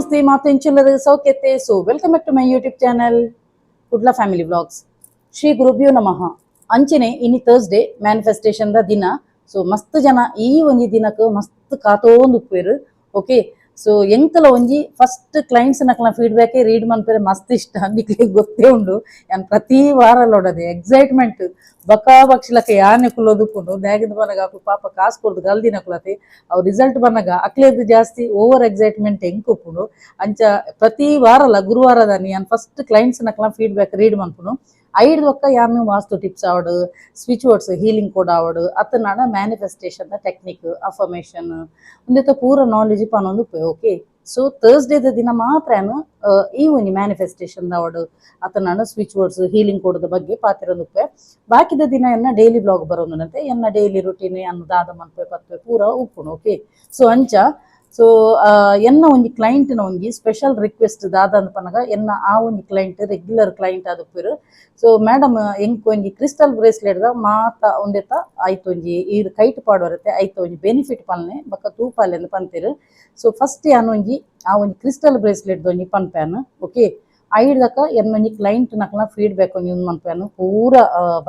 Namaste ಮಾತೆಂಚುಲ್ಲರು ಸೌಖ್ಯತೆ. So welcome back to my YouTube channel, Kudla family vlogs. Shri ಗುರುಭ್ಯೋ ನಮಃ. ಅಂಚನೆ ಇನಿ ಥರ್ಸ್ಡೇ, ಮ್ಯಾನಿಫೆಸ್ಟೇಷನ್ the ದಿನ. ಸೊ ಮಸ್ತ್ ಜನ ಈ ಒಂಜಿ ದಿನಕ್ಕೆ ಮಸ್ತ್ ಕಾತೋಂದು ಉಪ್ಪೇರು. ಓಕೆ, ಸೊ ಎಂಕಲ ಒಂಜಿ ಫಸ್ಟ್ ಕ್ಲೈಂಟ್ಸ್ ನಕಲ ಫೀಡ್ಬ್ಯಾಕ್ ರೀಡ್ ಮನ್ಪೆರೆ ಮಸ್ತ್ ಇಷ್ಟ. ನಿಕ್ಲೆಗ್ ಗೊತ್ತೇ ಉಂಡು, ಯಾನ್ ಪ್ರತಿ ವಾರ ಲೋಡದೆ ಎಕ್ಸೈಟ್ಮೆಂಟ್ ಬಕಾ ಬಕ್ಷಲಕ್ಕೆ ಯಾನೆ ಕುಲ್ಲೋದುಪ್ಪುಂಡು. ದಾಗಿಂದ ಬನ್ನಗ ಅಕ್ಲು ಪಾಪ ಕಾಸು ಕೊಡ್ದು ಗಲ್ದಿನಕುಲತೆ, ಅವು ರಿಸಲ್ಟ್ ಬನ್ನಗ ಅಕ್ಲೇದ್ ಜಾಸ್ತಿ ಓವರ್ ಎಕ್ಸೈಟ್ಮೆಂಟ್ ಎಂಕ್ ಉಪ್ಪುಂಡು. ಅಂಚ ಪ್ರತಿ ವಾರಲ ಗುರುವಾರದಾನಿ ಯಾನ್ ಫಸ್ಟ್ ಕ್ಲೈಂಟ್ಸ್ ನಕಲ ಫೀಡ್ಬ್ಯಾಕ್ ರೀಡ್ ಮನ್ಪುನು. ಐಡ್ ಬೊಕ್ಕ ಯಾನ್ ವಾಸ್ತು ಟಿಪ್ಸ್ ಆವಡ್, switch words healing code ಆವಡ್, ಅತ್ತನಾಡ manifestation technique, affirmation ಉಂದೆತ ಪೂರ ನಾಲೆಜ್ ಪನೊಂದು. ಓಕೆ, ಸೊ ಥರ್ಸ್ಡೇದ ದಿನ ಮಾತ್ರ ಯಾನ್ ಈ ಒಂಜಿ ಮ್ಯಾನಿಫೆಸ್ಟೇಷನ್ ಆವಡ್, ಅತ್ತನಾಡ switch words healing ಕೋಡ್ದ ಬಗ್ಗೆ ಪಾತೆರೊಂದುಪ್ಪೆ. ಬಾಕಿದ ದಿನ ಎನ್ನ ಡೈಲಿ ಬ್ಲಾಗ್ ಬರೋಂದುಂಡಂತೆ. ಎನ್ನ ಡೈಲಿ ರುಟೀನ್, ಎನ್ನ ದಾದ ಮನ್ಪೆ ಪತ್ಪೆ ಪೂರ ಉಪ್ಪುಂಡು. ಓಕೆ, ಸೊ ಅಂಚ ಸೊ ಎನ್ನ ಒಂಜಿ ಕ್ಲೈಂಟ್ನ ಒಂಜಿ ಸ್ಪೆಷಲ್ ರಿಕ್ವೆಸ್ಟ್ ದಾದ ಅಂದ್ ಪನ್ನಗ, ಎನ್ನ ಆ ಒಂಜಿ client regular client ಆದುಪ್ಪೆರ್. So madam, ಎಂಕ್ ಒಂಜಿ ಕ್ರಿಸ್ಟಲ್ ಬ್ರೇಸ್ಲೆಟ್ ದ ಮಾತ ಒಂದೆತ ಆಯ್ತು ಒಂಜಿ ಈರ್ ಕೈಟ್ ಪಾಡುವರತೆ, ಐತ ಒಂಜಿ ಬೆನಿಫಿಟ್ ಪನ್ನೆ ಬೊಕ್ಕ ತೂಪಾಲೆ ಅಂದ್ ಪನ್ಪೆರ್. ಸೊ ಫಸ್ಟ್ ಯಾನ್ ಒಂಜಿ ಆ ಒಂಜಿ ಕ್ರಿಸ್ಟಲ್ ಬ್ರೇಸ್ಲೆಟ್ ಒಂಜಿ ಪನ್ಪೇನ್. ಓಕೆ, ಐಡ್ದಕ ಎನ್ನ ಒಂಜಿ ಕ್ಲೈಂಟ್ ನಕಲ್ನ ಫೀಡ್ಬ್ಯಾಕ್ ಒಂಜಿ ಉಂದು ಮನ್ಪೇನು. ಪೂರ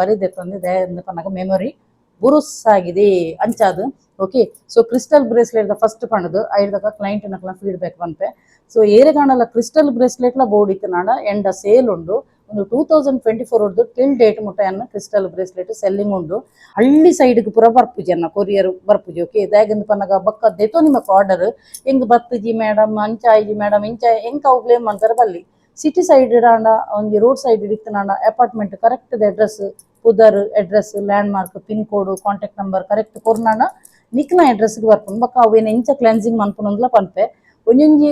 ಬರೆದೆತ್ತೊಂದು ದಾಯೆ ಪನ್ನಗ ಮೆಮೊರಿ ಬುರುಸ್ಸಾಗಿದೆ ಅಂಚಾದ್. Okay, so crystal bracelet the first ಪಂಡದು, ಐಡ್ದಕ client ನಕಲ್ನ feedback ಪನ್ಪೆ. So ಏರೆಗಾಂಡಲ crystal ಬ್ರೇಸ್ಲೆಟ್ಲ board ಇತ್ತನಾಡ ಎಂಡ ಸೇಲ್ ಉಂಡು. ಒಂದು 2024 ಟಿಲ್ ಡೇಟ್ ಮುಟ್ಟ ಎನ್ನ crystal bracelet selling ಉಂಡು. ಹಳ್ಳಿ ಸೈಡ್ಗೆ ಪೂರ ಬರ್ಪುಜಿ ಅನ್ನ, ಕೊರಿಯರ್ ಬರ್ಪುಜಿ. ಓಕೆ, ದಾಯೆಗಂದ್ ಪನ್ನಗ ಬೊಕ್ಕ ದೆತೋ ನಿಮಕ್ ಆರ್ಡರ್ ಎಂಗ್ ಬತ್ತುಜಿ ಮೇಡಮ್, ಅಂಚ ಆಯ್ಜಿ ಮೇಡಮ್, ಇಂಚ ಎಂಕ್ ಅವು ಬ್ಲೇಮ್ ಮನ್ಪೆರೆ ಬಲ್ಲಿ. ಸಿಟಿ ಸೈಡ್ ಇಡಾಂಡ, ಒಂಜಿ ರೋಡ್ ಸೈಡ್ ಇತ್ತಿನಾಂಡ, apartment correct address, ಪುದರ್, address, land mark, pin code, contact number correct ಕೊರ್ನಾಂಡ ನಿಕ್ನ ಅಡ್ರೆಸ್ಗೆ ಬರ್ಪುಂಡು. ಬೊಕ್ಕ ಅವೇನು ಎಂಚ ಕ್ಲೆನ್ಸಿಂಗ್ ಮನ್ಪುನಂದ್ಲ ಪನ್ಪೆ. ಒಂಜೊಂಜಿ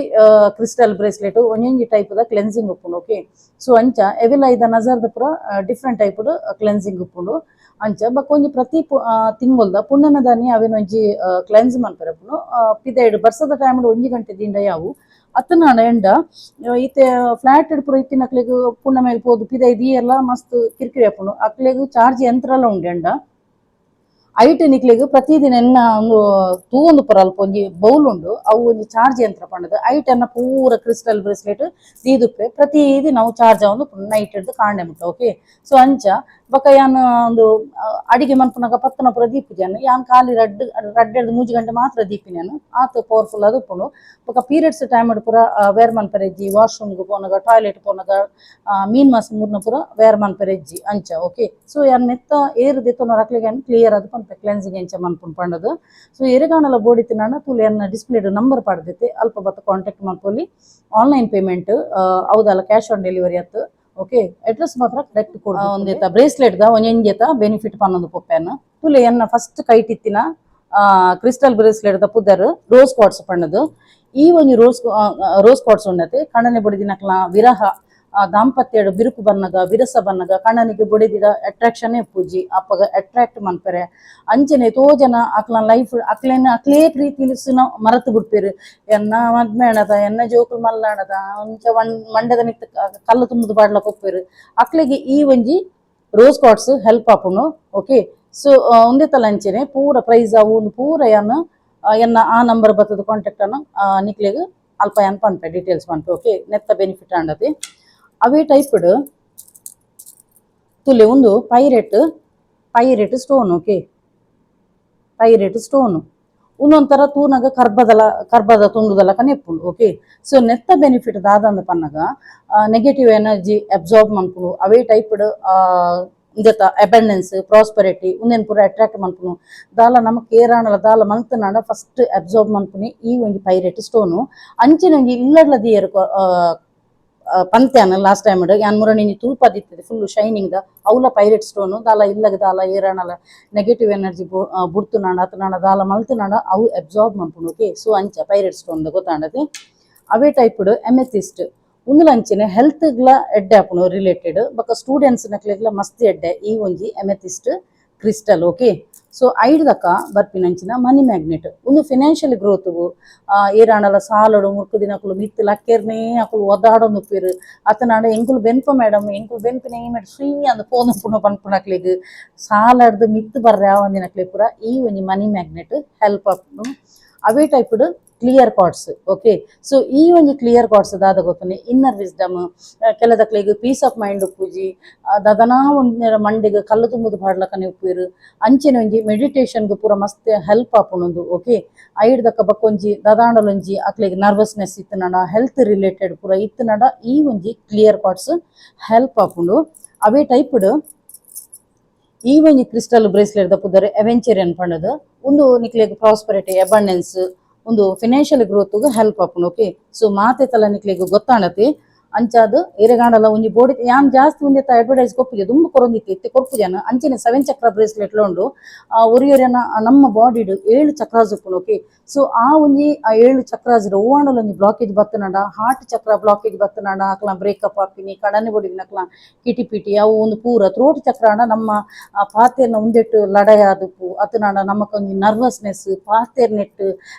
ಕ್ರಿಸ್ಟಲ್ ಬ್ರೇಸ್ಲೆಟ್ ಒಂಜೊಂಜಿ ಟೈಪ್ದ ಕ್ಲೆನ್ಸಿಂಗ್ ಉಪ್ಪುಂಡು. ಓಕೆ, ಸೊ ಅಂಚ ಎವಿಲ್ ಐದ ನಜರ್ದ ಪೂರ ಡಿಫ್ರೆಂಟ್ ಟೈಪ್ಡ್ ಕ್ಲೆನ್ಸಿಂಗ್ ಉಪ್ಪುಂಡು. ಅಂಚ ಬೊಕ್ಕ ಒಂಜಿ ಪ್ರತಿ ತಿಂಗೊಲ್ದ ಪುಣ್ಣಮೆದಾನಿ ಅವೇನು ಒಂಜಿ ಕ್ಲೆನ್ಸ್ ಮನ್ಪೆರೆ ಉಪ್ಪುಂಡು. ಪಿದೈಡ್ ಬರ್ಸದ ಟೈಮ್ ಒಂಜಿ ಗಂಟೆ ದಿಂಡ ಯಾವು ಅತ್ತನಾಂಡ ಎಂಡ ಇತ್ತೆ ಫ್ಲಾಟ್ ಪೂರ ಇತ್ತಿನಕ್ಲೆಗ್ ಪುಣ್ಣಮೆಗ್ ಪೋದು ಪಿದೈ ದೀಯೆಲ್ಲ ಮಸ್ತ್ ಕಿರಿಕಿರಿ ಆಪುಂಡು. ಅಕ್ಲೆಗ್ ಚಾರ್ಜ್ ಯಂತ್ರ ಎಲ್ಲ ಉಂಡು. ಎಂಡ ಐಟ್ ನಿಕ್ಲೆಗ್ ಪ್ರತಿದಿನ ಎನ್ನ ಒಂದು ತೂವೊಂದು ಪುರ ಅಲ್ಪ ಒಂಜಿ ಬೌಲ್ ಉಂಡು. ಅವು ಒಂಜಿ ಚಾರ್ಜ್ ಯಂತ್ರ ಪಂಡದು. ಐಟ್ ಎನ್ನ ಪೂರ ಕ್ರಿಸ್ಟಲ್ ಬ್ರೇಸ್ಲೆಟ್ ದೀದುಪ್ಪೆ. ಪ್ರತಿದಿನ ನಾವು ಚಾರ್ಜ್ ಆವೊಂದು ನೈಟ್ ಹಿಡ್ದು ಕಾಂಡೆ ಮುಟ್ಟ. ಓಕೆ, ಸೊ ಅಂಚ ಬೊಕ್ಕ ಯಾನ್ ಒಂದು ಅಡಿಗೆ ಮನ್ಪುನಗ ಪತ್ತನ ಪೂರ ದೀಪುಜಾನ್. ಯಾನ್ ಖಾಲಿ ರಡ್ಡ್ ರಡ್ಡ್ ಹಿಡ್ದು 3 ಗಂಟೆ ಮಾತ್ರ ದೀಪಿನಿ ಯಾನ್. ಆತ್ ಪವರ್ಫುಲ್ ಅದು ಉಪ್ಪುಂಡು. ಬೊಕ್ಕ ಪೀರಿಯಡ್ಸ್ ಟೈಮ್ ಪೂರ ವೇರ್ ಮನ್ಪೆರೆ ಇಜ್ಜಿ. ವಾಶ್ರೂಮ್ಗ್ ಪೋನಗ, ಟಾಯ್ಲೆಟ್ ಪೋನಗ, ಮೀನ್ ಮಾಸ ಮೂರ್ನ ಪೂರ ವೇರ್ ಮನ್ಪೆರೆ ಇಜ್ಜಿ ಅಂಚ. ಓಕೆ, ಸೊ ಯಾನ್ ನೆತ್ತ ಏರು ದೆತ್ತೊನ ಅಕ್ಲೆಗ್ ಯಾನ್ ಕ್ಲಿಯರ್ ಅದು ಪನ್ಪೆ, ಕ್ಲೆನ್ಸಿಂಗ್ ಎಂಚ ಮನ್ಪುಂಡು ಪಂಡದು. ಸೊ ಎರೆಗಾಣಲ ಬೋಡಿತ್ತಿನಾಂಡ ತೂಲೆ, ಎನ್ನ ಡಿಸ್ಪ್ಲೇಡ್ ನಂಬರ್ ಪಾಡ್ದೈತೆ, ಅಲ್ಪ ಬತ್ತ ಕಾಂಟ್ಯಾಕ್ಟ್ ಮನ್ಪೊಲಿ. ಆನ್ಲೈನ್ ಪೇಮೆಂಟ್ ಹೌದಲ್ಲ, cash on delivery ಅತ್ತು. ಓಕೆ, ಅಡ್ರೆಸ್ ಮಾತ್ರ ಕರೆಕ್ಟ್ ಕೊಡು. ಒಂದೇತ ಬ್ರೇಸ್ಲೆಟ್ ದ ಒಂಜೊಂಜೆತ ಬೆನಿಫಿಟ್ ಪನ್ನೊಂದು ಪೊಪ್ಪೆನ್. ತುಲೆ, ಎನ್ನ ಫಸ್ಟ್ ಕೈಟಿತ್ತಿನ ಕ್ರಿಸ್ಟಲ್ ಬ್ರೇಸ್ಲೆಟ್ ದ ಪುದರ್ ರೋಸ್ ಕ್ವಾರ್ಟ್ಸ್ ಪಣ್ಣದು. ಈ ಒಂಜಿ rose rose quartz ಉಂಡತೆ ಕಣ್ಣನೆ ಬೊಡಿದಿನಕ್ಲ ವಿರಹ, ದಾಂಪತ್ಯಡ್ ಬಿರುಕು ಬನ್ನಗ, ವಿರಸ ಬನ್ನಗ, ಕಣ್ಣನಿಗೆ ಬೊಡಿದಿಡ ಅಟ್ರಾಕ್ಷನ್ ಪೂಜಿ ಅಪ್ಪಗ ಅಟ್ರಾಕ್ಟ್ ಮನ್ಪೆರೆ. ಅಂಚನೆ ತೋ ಜನ ಅಕ್ಲ ಲೈಫ್ ಅಕ್ಲೆನ ಅಕ್ಲೇ ಪ್ರೀತಿಲಿಸಿನ ಮರತು ಬಿಡ್ಪೇರು. ಎನ್ನ ಮದ್ಮೆ ಅಣದ, ಎನ್ನ ಜೋಕುಲು ಮಲ್ಲಾಣದ, ಅಂಚ ಮಂಡೆದ ಮಿತ್ತ ಕಲ್ಲು ತುಂಬುದು ಪಾಡ್ಲ ಕೊಪ್ಪೇರು. ಅಕ್ಲೆಗೆ ಈ ಒಂಜಿ rose quartz help ಆಪುಂಡು. ಓಕೆ, ಸೊ ಒಂದೇ ತಲ ಅಂಚನೆ ಪೂರ ಪ್ರೈಸ್ ಅವು ಒಂದು ಪೂರ ಯಾನ್ ಎನ್ನ ಆ ನಂಬರ್ ಬತ್ತದ ಕಾಂಟ್ಯಾಕ್ಟ್ ಅನ್ನು ನಿಕ್ಲೆಗ್ ಅಲ್ಪ ಯಾನ್ ಪನ್ಪೆ, ಡೀಟೇಲ್ಸ್ ಪನ್ಪೆ. ಓಕೆ, ನೆತ್ತ ಬೆನಿಫಿಟ್ ಆಂಡತಿ. ಅವೇ ಟೈಪ್ಡ್ ತುಲೆ, ಒಂದು pyrite pyrite stone. Okay, pyrite stone ಒಂದೊಂಥರ ತೂನಗ ಕರ್ಬದಲ ಕರ್ಬದ ತುಂಡುದಲ ಕನೆಪ್ಪುಂಡು. ಓಕೆ, ಸೊ ನೆತ್ತ ಬೆನಿಫಿಟ್ ದಾದಂದ ಪನ್ನಗ negative energy absorb ಮನ್ಪುಂಡು. ಅವೇ ಟೈಪ್ಡ್ ಇಂದೆತ ಅಬಂಡೆನ್ಸ್, ಪ್ರಾಸ್ಪರಿಟಿ ಉಂದೆನ್ ಪೂರ ಅಟ್ರಾಕ್ಟ್ ಮನ್ಪುನು. ದಾಲ ನಮಕ್ ಏರಾಣಲ ದಾಲ ಮಲ್ತನಾಂಡ ಫಸ್ಟ್ ಅಬ್ಸಾರ್ಬ್ ಮನ್ಪುನಿ ಈ ಒಂಜಿ ಪೈರೇಟ್ ಸ್ಟೋನು. ಅಂಚಿನ ಒಂಜಿ ಇಲ್ಲಡ್ಲ ದಿಯರ್ ಪಂತ್ಯಾನ ಲಾಸ್ಟ್ ಟೈಮ್ ಯಾನ್ ಮುರಣಿ ತೂಪದಿತ್ತದೆ, ಫುಲ್ ಶೈನಿಂಗ್ ದ ಅವ್ಲ ಪೈರೇಟ್ ಸ್ಟೋನು. ದಾಲ ಇಲ್ಲಗ ದಾಲ ಏರಾಣಲ ನೆಗೆಟಿವ್ ಎನರ್ಜಿ ಬುಡ್ತುನಾಂಡ, ಅತನಾಂಡ ದಾಲ ಮಲ್ತುನಾಂಡ ಅವು ಅಬ್ಸಾರ್ಬ್ ಮನ್ಪುಂಡು. ಓಕೆ, ಸೊ ಅಂಚ ಪೈರೇಟ್ ಸ್ಟೋನ್ ದ ಗೊತ್ತಾಂಡತೆ. ಅವೇ ಟೈಪ್ಡ್ ಎಮೆಥಿಸ್ಟ್. ಉಂದುಲ ಅಂಚನೆ ಹೆಲ್ತ್ಗ್ಲ ಎಡ್ಡೆ ಆಪುಂಡು ರಿಲೇಟೆಡ್. ಬೊಕ್ಕ ಸ್ಟೂಡೆಂಟ್ಸ್ ನಕ್ಲೆಗ್ಲ ಮಸ್ತ್ ಎಡ್ಡೆ ಈ ಒಂಜಿ amethyst crystal. Okay, so ಐಡ್ದಕ ಬರ್ಪಿನಂಚಿನ money magnet. ಉಂದು ಫಿನಾನ್ಷಿಯಲ್ ಗ್ರೋತ್ಗು. ಏರಾಂಡಲ ಸಾಲಡು ಮುರ್ಕು ದಿನಕುಲು ಮಿತ್ತ್ ಲಕ್ಕೆರ್ನೇ ಅಕುಲು ಒದ್ದಾಡೊಂದು ಉಪ್ಪೆರ್. ಅತನಾಂಡ ಎಂಕುಲು ಬೆನ್ಪ ಮೇಡಮ್, ಎಂಕುಲು ಬೆನ್ಪಿನ ಈ ಮೇಡ್ ಸುಯ್ ಅಂದ್ ಪೋನುಪ್ಪುನು ಪನ್ಪುನಕ್ಲೆಗ್, ಸಾಲಡ್ದು ಮಿತ್ತ್ ಬರ್ರೆ ಆವಂದಿನಕ್ಲೆಗ್ ಪೂರ ಈ ಒಂಜಿ money magnet help ಆಪುಂಡು. ಅವೇ typed Clear quartz. Okay, so ಈ ಒಂಜಿ ಕ್ಲಿಯರ್ ಕ್ವಾರ್ಟ್ಸ್ ದಾದ ಗೊತ್ತನೆ ಇನ್ನರ್ ವಿಸ್ಡಮ್. ಕೆಲದಕ್ಲೆಗ್ piece of mind ಉಪ್ಪುಜಿ, ದಾದನಾ ಒಂಜಿ ಮಂಡಿಗ್ ಕಲ್ಲು ತುಂಬುದು ಪಾಡ್ಲಕನೆ ಉಪ್ಪುವೆರ್. ಅಂಚೆನೆ ಒಂಜಿ ಮೆಡಿಟೇಷನ್ ಪೂರ ಮಸ್ತ್ ಹೆಲ್ಪ್ ಆಪುಂಡು. ಓಕೆ, ಐಡ್ದಕ್ಕ ಬೊಕ್ಕೊಂಜಿ ದಾದಾಂಡಲೊಂಜಿ ಅಕ್ಲೆಗ್ ನರ್ವಸ್ನೆಸ್ ಇತ್ತುನಡ, ಹೆಲ್ತ್ ರಿಲೇಟೆಡ್ ಪೂರ ಇತ್ತುನಡ ಈ ಒಂಜಿ clear quartz help ಆಪುಂಡು. ಅವೇ ಟೈಪ್ಡ್ ಈ ಒಂಜಿ ಕ್ರಿಸ್ಟಲ್ ಬ್ರೇಸ್ಲೆಟ್ ದ ಪುದರ್ ಅವೆಂಚರಿನ್ ಪಂಡದು. ಉಂದು ನಿಕ್ಲೆಗ್ ಪ್ರಾಸ್ಪರಿಟಿ, ಅಬಂಡೆನ್ಸ್, ಒಂದು financial growth help ಆಪುಂಡು. ಓಕೆ, ಸೊ ಮಾತೆ ತಲ ನಿಕ್ಲೆಗ್ ಗೊತ್ತಾಣತಿ. ಅಂಚಾದ್ ಏರೆಗಾಂಡಲ ಒಂಜಿ ಬೋಡಿ ಯಾನ್ ಜಾಸ್ತಿ ಒಂಜಿ ಅಡ್ವರ್ಟೈಸ್ ಕೊಪ್ಪುಜೆ, ದುಂಬು ಕೊರೊಂದಿತ್ತು, ಇತ್ತೆ ಕೊರ್ಪುಜಾನ. ಅಂಚನೆ ಸೆವೆನ್ ಚಕ್ರ ಬ್ರೇಸ್ಲೆಟ್ ಉಂಡು. ಒರಿಯೊರಿಯನ ನಮ್ಮ ಬಾಡಿಡ್ 7 ಚಕ್ರಾಸ್ ಉಪ್ಪುಂಡು. ಓಕೆ, ಸೊ ಆ ಒಂಜಿ ಆ 7 ಚಕ್ರಾಸ್ ಒವ್ವಾಂಡಲ ಒಂಜಿ ಬ್ಲಾಕೇಜ್ ಬತ್ತನಡ, ಹಾರ್ಟ್ ಚಕ್ರ ಬ್ಲಾಕೇಜ್ ಬತ್ತನಡ ಅಕ್ಲ ಬ್ರೇಕಪ್ ಆಪಿನಿ, ಕಡನೆ ಬೊಡಿನಕ್ಲ ಕಿಟಿ ಪಿಟಿ ಅವು ಒಂದು ಪೂರ. ಥ್ರೋಟ್ ಚಕ್ರ ಆಂಡ ನಮ್ಮ ಪಾತೆರ್ನ ಉಂದೆಟ್ಟು ಲಡಾಯಿ ಆದುಪ್ಪು, ಅತನಾಂಡ ನಮಕ್ ಒಂಜಿ ನರ್ವಸ್ನೆಸ್, ಪಾತೆರ್ನೆಟ್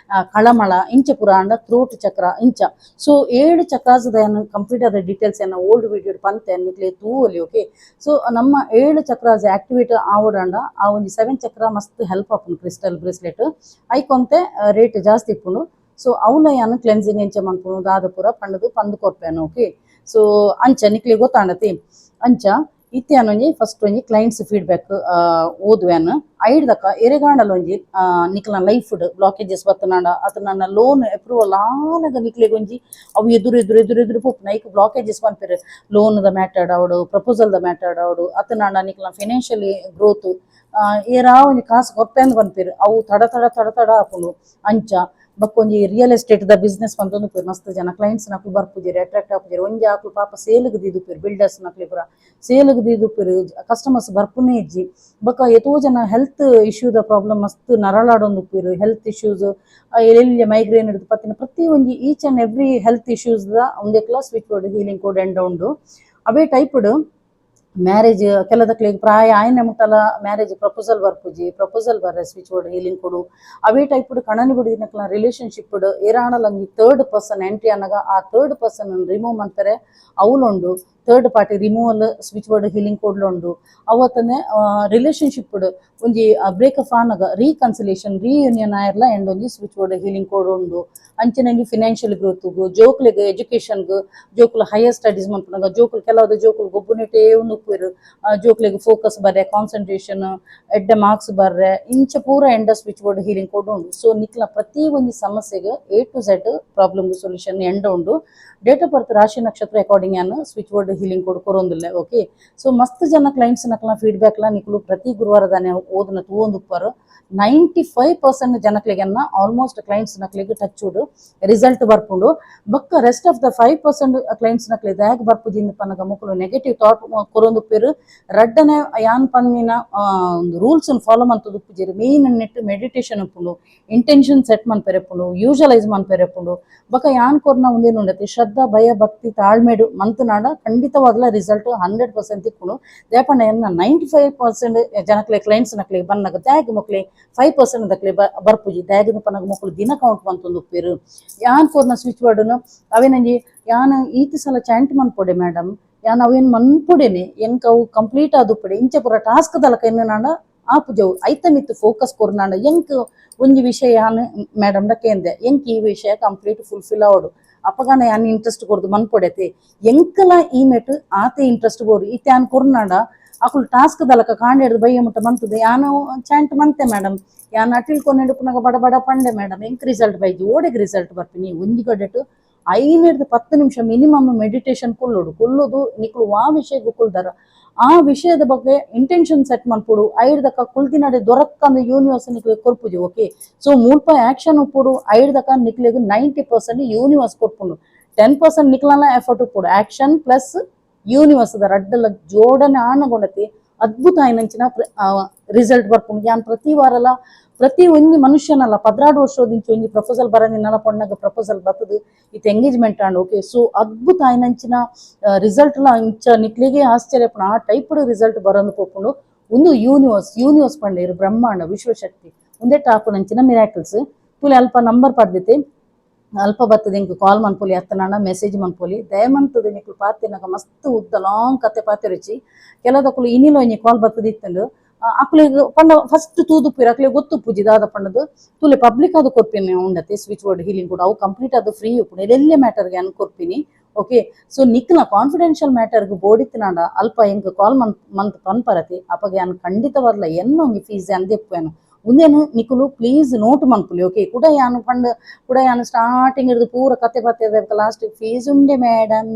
ಕಳಮಳ ಇಂಚ ಪೂರ ಆಂಡ ಥ್ರೋಟ್ ಚಕ್ರ ಇಂಚ. ಸೊ 7 ಚಕ್ರಾಸ್ ಕಂಪ್ಲೀಟ್ ಆದ ಡೀಟೇಲ್ಸ್ ಏನ ಓಲ್ಡ್ ವಿಡಿಯೋ ಪಂತೆ, ನಿಕ್ಲೆ ತೂವೊಲಿ. ಓಕೆ, ಸೊ ನಮ್ಮ 7 ಚಕ್ರಾಸ್ ಆಕ್ಟಿವೇಟ್ ಆವಡಂಡ ಆ ಒಂಜಿ ಸೆವೆನ್ ಚಕ್ರ ಮಸ್ತ್ ಹೆಲ್ಪ್ ಆಪುಂಡು. ಕ್ರಿಸ್ಟಲ್ ಬ್ರೇಸ್ಲೆಟ್ ಐಕೊಂತೆ ರೇಟ್ ಜಾಸ್ತಿ ಇಪ್ಪುಂಡು. ಸೊ ಅವ್ಲ ಯಾನ್ ಕ್ಲೆನ್ಸಿಂಗ್ ಎಂಚ ಮನ್ಪುನು ದಾದ ಪೂರ ಪಂಡದು ಪಂದ್ ಕೊರ್ಪೇನು. ಓಕೆ, ಸೊ ಅಂಚ ನಿಕ್ಲೆ ಗೊತ್ತಾಂಡತಿ. ಅಂಚ ಇತ್ತೆ ಒಂಜಿ ಫಸ್ಟ್ ಒಂಜಿ ಕ್ಲೈಂಟ್ಸ್ ಫೀಡ್ಬ್ಯಾಕ್ ಓದುವೆನ್. ಐಡ್ದಕ್ಕ ಎರೆಗಾಂಡಲ ಒಂಜಿ ನಿಕ್ಲ ಲೈಫ್ ಬ್ಲಾಕೇಜಸ್ ಬತ್ತನಾಂಡ, ಅತ ನನ್ನ ಲೋನ್ ಅಪ್ರೂವಲ್ ಆನಗ ನಿಕ್ಲೆಗ್ ಒಂಜಿ ಅವು ಎದುರು ಎದುರು ಎದುರು ಎದುರು ಪೋಪುನ, ಐಕ್ ಬ್ಲಾಕೇಜಸ್ ಪನ್ಪೆರ್. ಲೋನ್ ದ ಮ್ಯಾಟರ್ ಆವಡು, ಪ್ರಪೋಸಲ್ ದ ಮ್ಯಾಟರ್ ಆವಡು, ಅತನಾಂಡ ನಿಕ್ಲ ಫಿನಾನ್ಷಿಯಲಿ ಗ್ರೋತ್, ಏರಾ ಒಂಜಿ ಕಾಸು ಕೊರ್ಪೆಂದ್ ಪನ್ಪೆರ್, ಅವು ತಡ ತಡ ತಡ ತಡ ಆಪುಂಡು. ಅಂಚ ಬೊಕ್ಕ ಒಂಜಿ ರಿಯಲ್ ಎಸ್ಟೇಟ್ ದ ಬಿಸ್ನೆಸ್ ಪಂತೊಂದು ಮಸ್ತ್ ಜನ ಕ್ಲೈಂಟ್ಸ್ ನಕುಲು ಬರ್ಪುಜೆರ್, ಅಟ್ರಾಕ್ಟ್ ಆಪುಜೆರ್. ಒಂಜಿ ಆಕುಲು ಪಾಪ ಸೇಲ್ಗ್ ದೀದುಪ್ಪೆರ್, ಬಿಲ್ಡರ್ಸ್ ನಕ್ಲು ಪೂರ ಸೇಲ್ಗ್ ದೀದುಪ್ಪೆರ್, ಕಸ್ಟಮರ್ಸ್ ಬರ್ಪುನೇ ಇಜ್ಜಿ. ಬೊಕ್ಕ ಏತೋ ಜನ ಹೆಲ್ತ್ ಇಶ್ಯೂದ ಪ್ರಾಬ್ಲಮ್ ಮಸ್ತ್ ನರಳಾಡೊಂದುಪ್ಪೆರ್. ಹೆಲ್ತ್ ಇಶ್ಯೂಸ್ ಎಲ್ಲಿ ಮೈಗ್ರೇನ್ ಹಿಡಿದು ಪತ್ತಿನ ಪ್ರತಿ ಒಂಜಿ each and every health issues ದ ಒಂದೆಕ್ಲ switch board healing code ಎಂಡ ಉಂಡು. ಅವೇ ಟೈಪ್ಡ್ ಮ್ಯಾರೇಜ್, ಕೆಲದಕ್ಲೆಗ್ ಪ್ರಾಯ ಆಯ್ನ ಮುಟ್ಟಲ ಮ್ಯಾರೇಜ್ ಪ್ರಪೋಸಲ್ ಬರ್ಪುಜಿ, ಪ್ರಪೋಸಲ್ ಬರ್ರೆ switch board healing ಕೊಡು. ಅವೇ ಟೈಪ್ ಕಣನಿ ಬುಡಿದಿನಕ್ಲ ರಿಲೇಶನ್ಶಿಪ್ ಏರಾಣಲ ಒಂಜಿ third person entry ಅನ್ನಾಗ ಆ third person remove ಮನ್ಪೆರೆ ಅವಲುಂಡು. Third party removal switch board healing ಕೋಡ್ಲುಂಡು. ಅವತ್ತನೆ relationship ಒಂಜಿ ಬ್ರೇಕಪ್ ಆನಗ ರೀಕನ್ಸಿಲೇಷನ್, ರೀಯೂನಿಯನ್ ಆಯಿರ್ಲ ಎಂಡ್ ಒಂಜಿ switch board healing code ಉಂಡು. ಅಂಚನೆ ಒಂಜಿ ಫಿನಾನ್ಷಿಯಲ್ ಗ್ರೋತ್, ಜೋಕ್ಲೆಗ್ ಎಜುಕೇಶನ್ಗ್, ಜೋಕುಲು ಹೈಯರ್ ಸ್ಟಡೀಸ್ ಮನ್ಪುನಗ, ಜೋಕುಲು ಕೆಲವದ ಜೋಕುಲು ಗೊಬ್ಬುನಿಟೇ ಉಪ್ಪುವೆರ್, ಜೋಕ್ಲೆಗ್ ಫೋಕಸ್ ಬರ್ರೆ, ಕಾನ್ಸಂಟ್ರೇಷನ್, ಎಡ್ಡೆ ಮಾರ್ಕ್ಸ್ ಬರ್ರೆ, ಇಂಚ ಪೂರ ಎಂಡ switch board healing code ಉಂಡು. ಸೊ ನಿಕ್ಲ ಪ್ರತಿ ಒಂಜಿ ಸಮಸ್ಯೆಗೆ A to Z problem solution ಎಂಡ ಉಂಡು. Date of birth, ರಾಶಿ, ನಕ್ಷತ್ರ ಅಕಾರ್ಡಿಂಗ್ ಯಾನ್ switch board healing code ಕೊರೊಂದಿಲ್ಲ. Okay, so ಮಸ್ತ್ ಜನ ಕ್ಲೈಂಟ್ಸ್ ನಕ್ಲ ಫೀಡ್ಬ್ಯಾಕ್ ಲ ನಿಕುಲು ಪ್ರತಿ ಗುರುವಾರದಾನೆ ಓದನ ತೂವೊಂದುಪ್ಪರು. 95% ಜನಕ್ಲೆಗನ್ನ ಆಲ್ಮೋಸ್ಟ್ ಕ್ಲೈಂಟ್ಸ್ ನಕ್ಲೆಗ್ ಟಚ್ ಉಡು ರಿಸಲ್ಟ್ ಬರ್ಪುಂಡು. ಬೊಕ್ಕ rest of the 5% clients ನಕ್ಲೆ ದಾಗ್ ಬರ್ಪುಜಿಂದ್ ಪನ್ನಗ ಮೊಕುಲು ನೆಗೆಟಿವ್ ಥಾಟ್ ಕೊರೊಂದುಪ್ಪೆರ್. ರಡ್ಡನೆ ಯಾನ್ ಪನ್ನಿನ ರೂಲ್ಸ್ ಫಾಲೋ ಮಂತುದು ಉಪ್ಪುಜೆರ್. Main net meditation ಉಪ್ಪುಂಡು, ಇಂಟೆನ್ಷನ್ ಸೆಟ್ ಮನ್ಪೆರೆ ಉಪ್ಪುಂಡು, ಯೂಶಲೈಸ್ ಮನ್ಪೆರೆ ಉಪ್ಪುಂಡು. ಬೊಕ್ಕ ಯಾನ್ ಕೊರ್ನ ಉಂದೇನು ಉಂಡತಿ ಶ್ರದ್ಧಾ, ಭಯ, ಭಕ್ತಿ, ತಾಳ್ಮೆಡು ಮಂತುನಾಡ ಖಂಡಿತವಾಗ್ಲ ರಿಸಲ್ಟ್ 100% ತಿಕ್ಕುಂಡು. ದೇಪಂಡ ಎನ್ನ 95% ಜನಕ್ಲೆ ಕ್ಲೈಂಟ್ಸ್ ನಕ್ಲೆ ಬನ್ನಗ ದಾಗ್ ಮೊಕ್ಲೆ 5% ದಕ್ಲೆ ಬರ್ಪುಜಿ? ದಾಗದ ಪನ್ನಗ ಮೊಕುಲು ದಿನ ಕೌಂಟ್ ಮಂತೊಂದು ಉಪ್ಪೆರ್. ಯಾನ್ ಕೊರ್ನ ಸ್ವಿಚ್ ಬೋರ್ಡ್ನು ಅವೇನಂಜಿ ಯಾನ್ ಈತ್ ಸಲ ಚಾಂಟ್ ಮನ್ಪೊಡೆ ಮೇಡಮ್, ಯಾನ್ ಅವೇನ್ ಮನ್ಪೊಡೆನೆ, ಎಂಕ್ ಅವು ಕಂಪ್ಲೀಟ್ ಆದುಪ್ಪಡೆ, ಇಂಚ ಪೂರ ಟಾಸ್ಕ್ ದಲಕ ಎನ್ನುನಾಂಡ ಆಪುಜವು. ಐತ ಮಿತ್ತ್ ಫೋಕಸ್ ಕೊರ್ನಾಂಡ, ಎಂಕ್ ಒಂಜಿ ವಿಷಯ ಯಾನ್ ಮೇಡಮ್ ಕೇಂದೆ, ಎಂಕ್ ಈ ವಿಷಯ ಕಂಪ್ಲೀಟ್ ಫುಲ್ಫಿಲ್ ಆವಡು, ಅಪಗಾನ ಯಾನ್ ಇಂಟ್ರೆಸ್ಟ್ ಕೊರ್ದು ಮನ್ಪೊಡೆತೆ, ಎಂಕಲ ಈ ಮೆಟ್ ಆತೆ ಇಂಟ್ರೆಸ್ಟ್ ಬೋರು. ಇತ್ತೆ ಯಾನ್ ಕೊರ್ನಾಂಡ ಅಕುಲು ಟಾಸ್ಕ್ ದಲಕ ಕಾಂಡೆಡ್ದು ಬಯ್ಯ ಮುಟ್ಟ ಮಂತುದು, ಯಾನು ಚಾಂಟ್ ಮಂತೆ ಮೇಡಮ್, ಯಾನ್ ಅಟಿಲ್ ಕೊನೆಡುಪುನಗ ಬಡ ಬಡ ಪಂಡೆ ಮೇಡಮ್, ಎಂಕ್ ರಿಸಲ್ಟ್ ಬೈಜಿ, ಓಡೆಗ್ ರಿಸಲ್ಟ್ ಬರ್ಪಿನಿ? ಒಂಜಿ ಗಡೆಟ್ 5ರ್ದು 10 ನಿಮಿಷ ಮಿನಿಮಮ್ ಮೆಡಿಟೇಷನ್ ಕುಲ್ಲುಡು. ಕುಲ್ಲುದು ನಿಕುಲು ವಾ ವಿಷಯ ಕುಲ್ದಾರ ಆ ವಿಷಯದ ಬಗ್ಗೆ ಇಂಟೆನ್ಷನ್ ಸೆಟ್ ಮನ್ಪೊಡು. ಐಡ್ದಕ ಕುಲ್ದಿನಡೆ ದೊರಕ್ಕಂದು ಯೂನಿವರ್ಸ್ ನಿಕ್ಲೆಗ್ ಕೊರ್ಪುಜಿ. ಓಕೆ, ಸೊ ಮೂಲ್ಪ ಆಕ್ಷನ್ ಉಪ್ಪುಡು. ಐಡ್ದಕ ನಿಕ್ಲೆಗ್ 90% ಯೂನಿವರ್ಸ್ ಕೊರ್ಪುಂಡು, 10% ನಿಕ್ಲನ ಎಫರ್ಟ್ ಉಪ್ಪುಡು. Action plus universe the ರಡ್ಡಲ ಜೋಡಣೆ ಆನಗೊಂಡತಿ ಅದ್ಭುತ ಆಯಿನಂಚಿನ ರಿಸಲ್ಟ್ ಬರ್ಪುಂಡು. ಯಾನ್ ಪ್ರತಿ ವಾರಲ ಪ್ರತಿ ಒಂಜಿ ಮನುಷ್ಯನಲ್ಲ 12 ವರ್ಷದಿಂಚ ಒಂಜಿ ಪ್ರಪೋಸಲ್ ಬರಂದಿನಲ ಪೊಣ್ಣಗ ಪ್ರಪೋಸಲ್ ಬತ್ತದು, ಇತ್ತೆ engagement and. Okay, so ಅದ್ಭುತ ಆಯಿನಂಚಿನ ರಿಸಲ್ಟ್ ಲ ಇಂಚ ನಿಕ್ಲೆಗೆ ಆಶ್ಚರ್ಯ ಆ ಟೈಪ್ ರಿಸಲ್ಟ್ ಬರಂದು ಪೋಪುಂಡು. ಒಂದು ಯೂನಿವರ್ಸ್, ಯೂನಿವರ್ಸ್ ಪಂಡೇರು ಬ್ರಹ್ಮಾಂಡ, ವಿಶ್ವಶಕ್ತಿ, ಒಂದೇ ಟಾಪ್ ನಂಚಿನ ಮಿರಾಕಲ್ಸ್. ತುಲೆ ಅಲ್ಪ ನಂಬರ್ ಪಡ್ದಿತ್ತೆ, ಅಲ್ಪ ಬತ್ತದ ಎಂಕ್ ಕಾಲ್ ಮನ್ಪೊಲಿ, ಅತ್ತನಾಂಡ ಮೆಸೇಜ್ ಮನ್ಪೊಲಿ. ದಯಮಂತದ ನಿಕ್ಲು ಪಾತಿನಗ ಮಸ್ತ್ ಉದ್ದ ಲಾಂಗ್ ಕತೆ ಪಾತೆರುಚಿ. ಕೆಲದಕುಲು ಇನಿಲ ಒಂಜಿ ಕಾಲ್ ಬತ್ತದ ಇತ್ತಂಡು. ಅಕ್ಲೆಗ್ ಪಂಡ ಫಸ್ಟ್ ತೂದುಪ್ಪುವೆರ್, ಅಕ್ಲೆಗ್ ಗೊತ್ತುಪ್ಪುಜಿ ದಾದ ಪಂಡದು. ತೂಲೆ, ಪಬ್ಲಿಕ್ ಅದು ಕೊರ್ಪಿನಿ ಉಂಡತೆ switch board healing ಕೂಡ, ಅವು ಕಂಪ್ಲೀಟ್ ಅದು ಫ್ರೀ ಉಪ್ಪುಂಡು. ಎಲ್ಲೆ ಮ್ಯಾಟರ್ಗೆ ಯಾನ್ ಕೊರ್ಪಿನಿ. ಓಕೆ, ಸೊ ನಿಕ್ಲ ಕಾನ್ಫಿಡೆನ್ಷಿಯಲ್ ಮ್ಯಾಟರ್ಗ್ ಬೋಡಿತ್ತಿನಾಂಡ ಅಲ್ಪ ಎಂಕ್ ಕಾಲ್ ಮಂತ್ ಮಂತ್ ಪನ್ಪರತಿ. ಅಪಗ ಯಾನ್ ಖಂಡಿತವಾದ್ಲ ಎನ್ನ ಒಂಜಿ ಫೀಸ್ ಯಾನ್ ದೆಪ್ಪುವೆನು. ಉಂದೆನ್ ನಿಕುಲು ಪ್ಲೀಸ್ ನೋಟ್ ಮನ್ಪುಲಿ. ಓಕೆ, ಕುಡ ಯಾನ್ ಪಂಡ್ ಕುಡ ಯಾನ್ ಸ್ಟಾರ್ಟಿಂಗ್ ಹಿಡ್ದು ಪೂರ ಕತೆ ಪತ್ತೆ, ಲಾಸ್ಟ್ ಫೀಸ್ ಉಂಡೆ ಮೇಡಮ್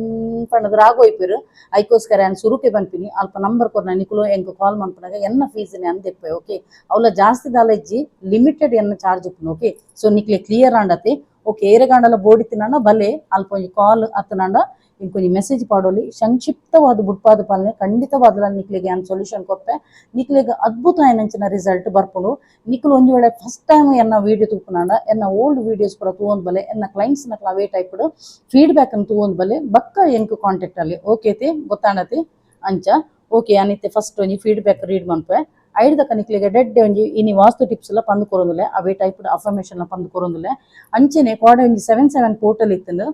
ಪಂಡದ್ ರಾಗೋಯ್ಪೆರ್. ಐಕೋಸ್ಕರ ಯಾನ್ ಸುರುಕೆ ಪನ್ಪಿನಿ, ಅಲ್ಪ ನಂಬರ್ ಕೊರ್ನ ನಿಕುಲು ಎಂಕ್ ಕಾಲ್ ಮನ್ಪುನಗ ಎನ್ನ ಫೀಸ್ ಯಾನ್ ದೆಪ್ಪೆ. ಓಕೆ, ಅವಲ ಜಾಸ್ತಿ ದಾಲ ಇಜ್ಜಿ, ಲಿಮಿಟೆಡ್ ಎನ್ನ ಚಾರ್ಜ್ ಉಪ್ಪುನು. ಓಕೆ, ಸೊ ನಿಕ್ಲೆ ಕ್ಲಿಯರ್ ಆಂಡತೆ. ಓಕೆ, ಏರೆಗಾಂಡಲ ಬೋಡಿತ್ತಿನಾಂಡ ಬಲೆ ಅಲ್ಪ ಒಂಜಿ ಕಾಲ್ ಅತ್ತನಾಂಡ ಇಂಕೊಂಜಿ ಮೆಸೇಜ್ ಪಾಡೋಲಿ. ಸಂಕ್ಷಿಪ್ತವಾದ ಬುಡ್ಪಾದ ಪಾಲನೆ, ಖಂಡಿತವಾದ್ಲ ನಿಕ್ಲೆಗ್ ಯಾನ್ ಸೊಲ್ಯೂಷನ್ ಕೊರ್ಪೆ. ನಿಕ್ಲೆಗ್ ಅದ್ಭುತ ಆಯಿನಂಚಿನ ರಿಸಲ್ಟ್ ಬರ್ಪುಂಡು. ನಿಕುಲು ಒಂಜಿ ವೇಳೆ ಫಸ್ಟ್ ಟೈಮ್ ಎನ್ನ ವೀಡಿಯೋ ತೂಪುನಾಂಡ ಎನ್ನ ಓಲ್ಡ್ ವೀಡಿಯೋಸ್ ಪೂರ ತೂವೊಂದು ಬಲೆ. ಎನ್ನ ಕ್ಲೈಂಟ್ಸ್ ನಕಲ ಅವೇ ಟೈಪ್ ಫೀಡ್ಬ್ಯಾಕ್ ಅನ್ನು ತೂವೊಂದು ಬಲೆ, ಬಕ್ಕ ಎಂಕ್ ಕಾಂಟ್ಯಾಕ್ಟ್ ಅಲ್ಲಿ. ಓಕೆ ತಿ, ಗೊತ್ತಾಂಡತಿ ಅಂಚ. ಓಕೆ, ಯಾನಿತ್ತೆ ಫಸ್ಟ್ ಒಂಜಿ ಫೀಡ್ಬ್ಯಾಕ್ ರೀಡ್ ಮನ್ಪೆ. ಐಡ್ದಕ ನಿಕ್ಲೆಗ್ ಡೆಡ್ ಒಂಜಿ ಇನಿ ವಾಸ್ತು ಟಿಪ್ಸ್ ಎಲ್ಲ ಪಂದ್ ಕೊರೊಂದುಲ್ಲೆ, ಅವೇ ಟೈಪ್ ಅಫರ್ಮೇಷನ್ ಪಂದ್ ಕೊರೊಂದುಲ್ಲೆ. ಅಂಚೆನೆ ಕೋಡೆ ಒಂಜಿ 77 ಪೋರ್ಟಲ್ ಇತ್ತುಂಡು.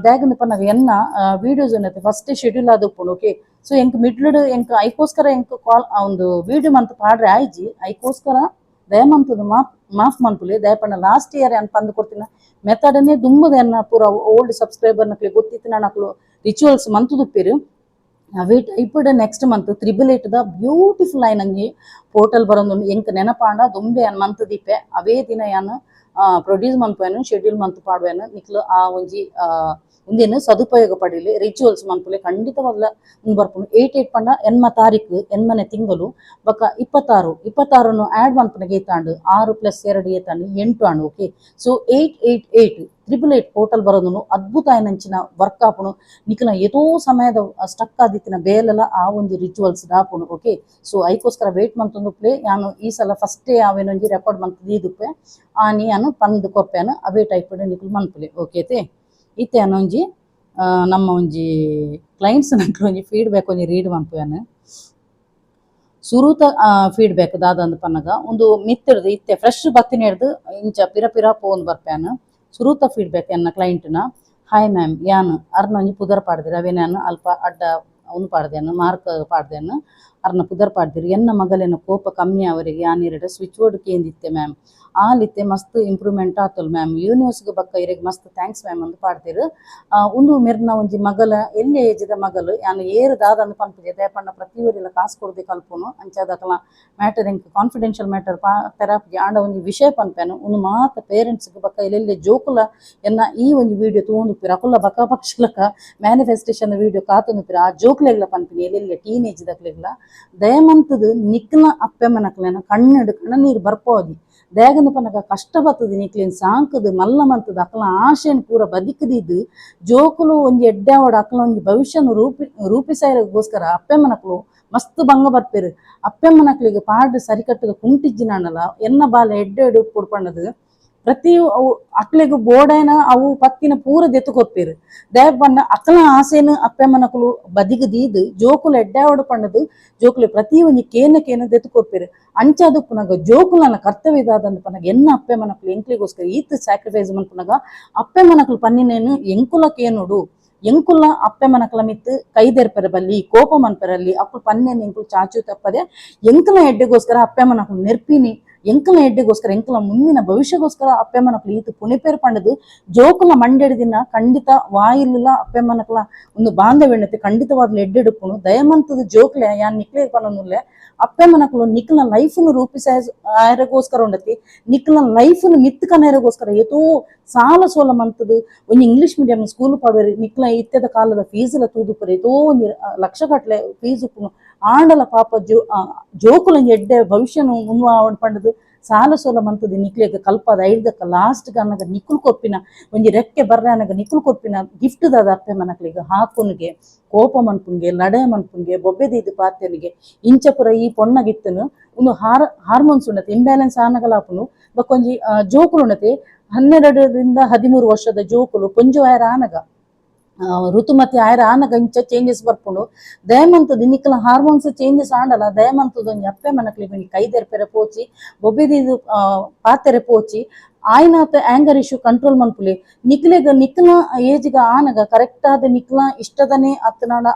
ದಾಗಂದ್ ಪನ್ನಗ ಎನ್ನ ವೀಡಿಯೋಸ್ ಉಂಡತೆ ಫಸ್ಟ್ ಶೆಡ್ಯೂಲ್ ಆದ್ ಉಪ್ಪುಂಡು. ಓಕೆ, ಸೊ ಎಂಕ್ ಮಿಡ್ಲ್ಡ್ ಎಂಕ್ ಐಕೋಸ್ಕರ ಎಂಕ್ ಕಾಲ್ ಒಂದು ವೀಡಿಯೋ ಮಂತ್ ಪಾಡ್ರೆ ಆಯ್ಜಿ. ಐಕೋಸ್ಕರ ದಯಮಂತದ ಮಾಫ್ ಮಾಫ್ ಮನ್ಪುಲೆ. ದಯಪಂಡ ಲಾಸ್ಟ್ ಇಯರ್ ಯಾನ್ ಪಂದ್ ಕೊಡ್ತಿನ ಮೆಥಡನೇ ದುಂಬುದ ಎನ್ನ ಪೂರ ಓಲ್ಡ್ ಸಬ್ಸ್ಕ್ರೈಬರ್ ನಕ್ಲೆ ಗೊತ್ತಿತ್ತಿನ ನಕ್ಲು ರಿಚುವಲ್ಸ್ ಮಂತುದುಪ್ಪೆರ್. ಅವೇ ಟೈಪ್ಡ್ ನೆಕ್ಸ್ಟ್ ಮಂತ್ 888 the beautiful ಆಯ್ನಂಜಿ portal ಬರೊಂದುಂಡು. ಎಂಕ್ ನೆನಪಾಂಡ ದುಂಬೆ ಯಾನ್ ಮಂತ್ ದೀಪೆ. ಅವೇ ದಿನ ಯಾನ್ ಪ್ರೊಡ್ಯೂಸ್ ಮನ್ಪುವೆನು, ಶೆಡ್ಯೂಲ್ ಮಂತ್ ಪಾಡುವೆನು. ನಿಕ್ಲು ಆ ಒಂಜಿ ಉಂದೆನ್ ಸದುಪಯೋಗ ಪಡೀಲಿ, ರಿಚುವಲ್ಸ್ ಮನ್ಪುಲೆ. ಖಂಡಿತವಾಗ್ಲ ಉಂದು ಬರ್ಪುಂಡು. 88 ಪಂಡ ಎನ್ಮ ತಾರೀಕು, ಎನ್ಮನೆ ತಿಂಗಳು. ಬೊಕ್ಕ 26, 26ನು ಆ್ಯಡ್ ಮನ್ಪುನಗ ಏತಾಂಡು? 6 ಪ್ಲಸ್ 2 ಏತಾಂಡು? 8 ಆಂಡು. Okay, so 888 888 portal ಬರೋದನು. ಅದ್ಭುತ ಆಯ್ನಂಚಿನ ವರ್ಕ್ ಆಪುಂಡು. ನಿಕ್ಲ ಏತೋ ಸಮಯದ ಸ್ಟಕ್ ಆದಿತ್ತಿನ ಬೇಲೆಲ ಆ ಒಂಜಿ ರಿಚುವಲ್ಸ್ ಆಪುಂಡು. ಓಕೆ, ಸೊ ಐಕೋಸ್ಕರ ವೇಟ್ ಮಂತೊಂದು ಯಾನು ಈ ಸಲ ಫಸ್ಟೇ ಅವೇನೊಂಜಿ ರೆಕಾರ್ಡ್ ಮಂತ್ ದೀದುಪ್ಪೆ. ಆನಿ ಯಾನು ಪಂದ್ ಕೊಪ್ಪೆನು, ಅವೇ ಟೈಪ್ ನಿಕ್ಲು ಮನ್ಪುಲೆ. ಓಕೆ ತೇ, ಇತ್ತೆ ಒಂಜಿ ನಮ್ಮ ಒಂಜಿ ಕ್ಲೈಂಟ್ಸ್ ನಕ್ಲು ಒಂಜಿ ಫೀಡ್ಬ್ಯಾಕ್ ಒಂಜಿ ರೀಡ್ ಮನ್ಪುವೆನು. ಸುರೂತ ಫೀಡ್ಬ್ಯಾಕ್ ದಾದಂದ್ ಪನ್ನಗ, ಒಂದು ಮಿತ್ತಿಡ್ದು ಇತ್ತೆ ಫ್ರೆಶ್ ಬತ್ತಿನ ಹಿಡ್ದು ಇಂಚ ಪಿರ ಪಿರ ಪೋಂದು ಬರ್ಪ್ಯಾನು. ಸುರೂತ ಫೀಡ್ಬ್ಯಾಕ್ ಎನ್ನ ಕ್ಲೈಂಟ್ನ. ಹಾಯ್ ಮ್ಯಾಮ್, ಯಾನ್ ಅರ್ನ ಒಂಜಿ ಪುದರ್ ಪಾಡ್ದಿರ. ಅವೇನು ಯಾನ್ ಅಲ್ಪ ಅಡ್ಡ ಉಂದು ಪಾಡ್ದೇನು, ಮಾರ್ಕ್ ಪಾಡ್ದೇನು, ಅರ್ನ ಪುದರ್ ಪಾಡ್ದಿರು. ಎನ್ನ ಮಗಲೆನ ಕೋಪ ಕಮ್ಮಿ ಅವರಿಗೆ ಯಾನ್ ಇರಡ ಸ್ವಿಚ್ ಬೋರ್ಡ್ ಕೇಂದಿತ್ತೆ ಮ್ಯಾಮ್. ಆಲಿತ್ತೆ ಮಸ್ತ್ ಇಂಪ್ರೂವ್ಮೆಂಟ್ ಆತಲ್ ಮ್ಯಾಮ್. ಯೂನಿವರ್ಸ್ಗೆ ಬಕ್ಕ ಇರೆಗ್ ಮಸ್ತ್ thanks ma'am ಅಂದ್ ಪಾಡ್ದಿರು. ಉಂದು ಮೆರ್ನ ಒಂಜಿ ಮಗಲ, ಎಲ್ಲಿ ಏಜ್ದ ಮಗಲು, ಯಾನ್ ಏರು ದಾದಂದ್ ಪನ್ಪುಜೆ. ದಯಪಂಡ ಪ್ರತಿ ಊರಿಲ ಕಾಸು ಕೊರ್ದೆ ಕಲ್ಪುನು. ಅಂಚಾದಕಲ ಮ್ಯಾಟರ್ ಎಂಕ್ ಕಾನ್ಫಿಡೆನ್ಷಿಯಲ್ ಮ್ಯಾಟರ್ ಪಾ ಥೆರಪಿ. ಆಂಡ ಒಂಜಿ ವಿಷಯ ಪನ್ಪೆನು. ಉಂದು ಮಾತ ಪೇರೆಂಟ್ಸ್ಗ್ ಬಕ್ಕ ಎಲ್ಲೆಲ್ಲಿ ಜೋಕುಲ ಎನ್ನ ಈ ಒಂಜಿ ವಿಡಿಯೋ ತೂವೊಂದುಪ್ಪೆರ್, ಅಕುಲ ಬಕ ಪಕ್ಷಲಕ ಮ್ಯಾನಿಫೆಸ್ಟೇಷನ್ ವಿಡಿಯೋ ಕಾತೊಂದುಪ್ಪೆರ್, ಆ ಜೋಕ್ಲೆಗ್ಲ ಪನ್ಪಿನಿ. ಎಲ್ಲೆಲ್ಲಿ ಟೀನೇಜ್ ದಕ್ಲೆಗ್ಲ, ದಯಮಂತದ್ ನಿಕ್ನ ಅಪ್ಪೆಮ್ಮನಕ್ಲೆನ ಕಣ್ಣಡು ಕಣ್ಣನೀರು ಬರ್ಪೋದಿ. ದಾಯೆಗಂದ್ ಪನ್ನಗ ಕಷ್ಟ ಬತ್ತದ, ನಿಕ್ಲೆನ್ ಸಾಂಕುದು ಮಲ್ಲ ಮಂತದ ಅಕಲ್ನ ಆಶೆನ್ ಪೂರ ಬದಿಕುದಿದ್ದು ಜೋಕುಲು ಒಂಜಿ ಎಡ್ಡೆ ಆವಡ್, ಅಕಲ್ನ ಒಂಜಿ ಭವಿಷ್ಯನ್ ರೂಪಿಸಾಯಗೋಸ್ಕರ ಅಪ್ಪೆಮ್ಮನಕ್ಲು ಮಸ್ತ್ ಬಂಗ ಬರ್ಪೆರ್. ಅಪ್ಪೆಮ್ಮನಕ್ಲೆಗ್ ಪಾಡ್ ಸರಿಕಟ್ಟದ ಕುಂಟಿಜ್ಜಿನಾಂಡಲ ಎನ್ನ ಬಾಲೆ ಎಡ್ಡೆ ಎಡ್ಡೆ ಉಪ್ಪೊಡು ಪಂಡದು ಪ್ರತಿ ಅವು ಅಕ್ಲೆಗ್ ಬೋಡೈನ ಅವು ಪತ್ತಿನ ಪೂರ ದೆತ್ತು ಕೊರ್ಪೆರ್. ದಾಯೆ ಪಂಡ ಅಕಲ್ನ ಆಸೆನ್ ಅಪ್ಪೆಮ್ಮನಕುಲು ಬದಿಗ್ ದೀದ್ ಜೋಕುಲು ಎಡ್ಡೆ ಆವಡ್ ಪಂಡದು ಜೋಕುಲು ಪ್ರತಿ ಒಂಜಿ ಕೇನ ಕೇನ ದೆತ್ತು ಕೊರ್ಪೆರ್. ಅಂಚಾದ್ ಉಪ್ಪುನಗ ಜೋಕುಲನ ಕರ್ತವ್ಯ ದಾದಂದ್ ಪನ್ನಗ, ಎನ್ನ ಅಪ್ಪೆಮ್ಮನಕುಲು ಎಂಕ್ಲೆಗೋಸ್ಕರ ಈತ್ ಸ್ಯಾಕ್ರಿಫೈಸ್ ಮನ್ಪುನಗ ಅಪ್ಪೆಮ್ಮನಕುಲು ಪನ್ನಿನೇನು ಎಂಕುಲ ಕೇನೊಡು. ಎಂಕುಲ ಅಪ್ಪೆಮ್ಮನಕುಲ ಮಿತ್ತ್ ಕೈ ದೆರ್ಪೆರೆ ಬಲ್ಲಿ, ಕೋಪ ಮನ್ಪೆರಲ್ಲಿ. ಅಕುಲು ಪನ್ನೇನು ಎಂಕುಲು ಚಾಚು ತಪ್ಪದೆ ಎಂಕಲ ಎಡ್ಡೆಗೋಸ್ಕರ ಅಪ್ಪೆಮ್ಮನಕುಲು ನೆರ್ಪಿನಿ, ಎಂಕಲ ಎಡ್ಡೆಗೋಸ್ಕರ, ಎಂಕಲ ಮುಂದಿನ ಭವಿಷ್ಯಗೋಸ್ಕರ ಅಪ್ಪೆಮ್ಮನಕುಲು ಈತ್ ಪುಣಿಪೇರ್ ಪಂಡದು ಜೋಕುಲ ಮಂಡೆಡ್ ದಿನ ಖಂಡಿತ ವಾಯಿಲ್ಲ ಅಪ್ಪೆಮ್ಮನಕುಲ ಒಂದು ಬಾಂಧವ್ಯ ಖಂಡಿತವಾಗ್ಲೂ ಎಡ್ಡೆಡುಪ್ಪುನು. ದಯಮಂತದ ಜೋಕ್ಲೆ, ಯಾನ್ ನಿಕ್ಲೆ ಪನೊಂದುಲ್ಲೆ, ಅಪ್ಪೆಮ್ಮನಕುಲು ನಿಕ್ಲ ಲೈಫ್ನು ರೂಪಿಸ ಆಯರೆಗೋಸ್ಕರ ಉಂಡತಿ. ನಿಕ್ಲ ಲೈಫ್ನು ಮಿತ್ತ್ ಕನೆರೆಗೋಸ್ಕರ ಏತೋ ಸಾಲ ಸೋಲ ಮಂತದು ಒಂಜಿ English medium school ಪಾಡ್ವೆರ್. ನಿಕ್ಲ ಇತ್ತೆದ ಕಾಲದ ಫೀಸ್ ಲ ತೂದುಪ್ಪೆರ್, ಏತೋ ಒಂಜಿ ಲಕ್ಷಗಟ್ಲೆ ಫೀಸ್ ಉಪ್ಪುನು. ಆಂಡಲ ಪಾಪ ಜೋಕುಲ ಎಡ್ಡೆ ಭವಿಷ್ಯನು ಮುನ್ವಾವಡ್ ಪಂಡದು ಸಾಲ ಸೋಲ ಮಂತದು ನಿಕ್ಲೆಗ್ ಕಲ್ಪದ ಐಡ್ದಕ್ಕ ಲಾಸ್ಟ್ ಅನಗ ನಿಕುಲ್ ಕೊರ್ಪಿನ ಒಂಜಿ ರೆಕ್ಕೆ ಬರ್ರೆ ಅನಗ ನಿಕುಲ್ ಕೊರ್ಪಿನ ಗಿಫ್ಟ್ ದಾದ ಅಪ್ಪೆ ಮನಕ್ಲೆಗ್? ಹಾಕುನಿಗೆ, ಕೋಪ ಮನ್ಪುನ್ಗೆ, ಲಡೆ ಮನ್ಪುನ್ಗೆ, ಬೊಬ್ಬೆ ದೀದ್ ಪಾತೆನಿಗೆ, ಇಂಚ ಪೂರ ಈ ಪೊಣ್ಣಗಿತ್ತನು ಉಂದು ಹಾರ್ಮೋನ್ಸ್ ಉಂಡತೆ ಇಂಬ್ಯಾಲೆನ್ಸ್ ಆನಗಲ ಆಪುಂಡು. ಬೊಕ್ಕೊಂಜಿ ಜೋಕುಲು ಉಂಡತೆ, 12ರಿಂದ 13 ವರ್ಷದ ಜೋಕುಲು ಪೊಂಜು ಆಯರ ಆನಗ, ಋತುಮತಿ ಆಯರ ಆನಗ ಇಂಚ ಚೇಂಜಸ್ ಬರ್ಪುಂಡು. ದಯಮಂತದ ನಿಕ್ಕಲ ಹಾರ್ಮೋನ್ಸ್ ಚೇಂಜಸ್ ಆಂಡಲ ದಯಮಂತದ ಒಂಜಿ ಅಪ್ಪೆ ಮನಕ್ಲೆಗ್ ಒಂಜಿ ಕೈ ದೆರ್ಪೆರೆ ಪೋಚಿ, ಬೊಬ್ಬೆ ದೀದ್ ಪಾತೆರೆ ಪೋಚಿ. ಆಯ್ನಾತ anger issue control ಮನ್ಪುಲಿ. ನಿಕ್ಲೆಗ್ ನಿಕ್ಲ ಏಜ್ಗ ಆನಗ ಕರೆಕ್ಟ್ ಆದ್ ನಿಕ್ಲ ಇಷ್ಟದನೇ ಅತ್ತನಾಡ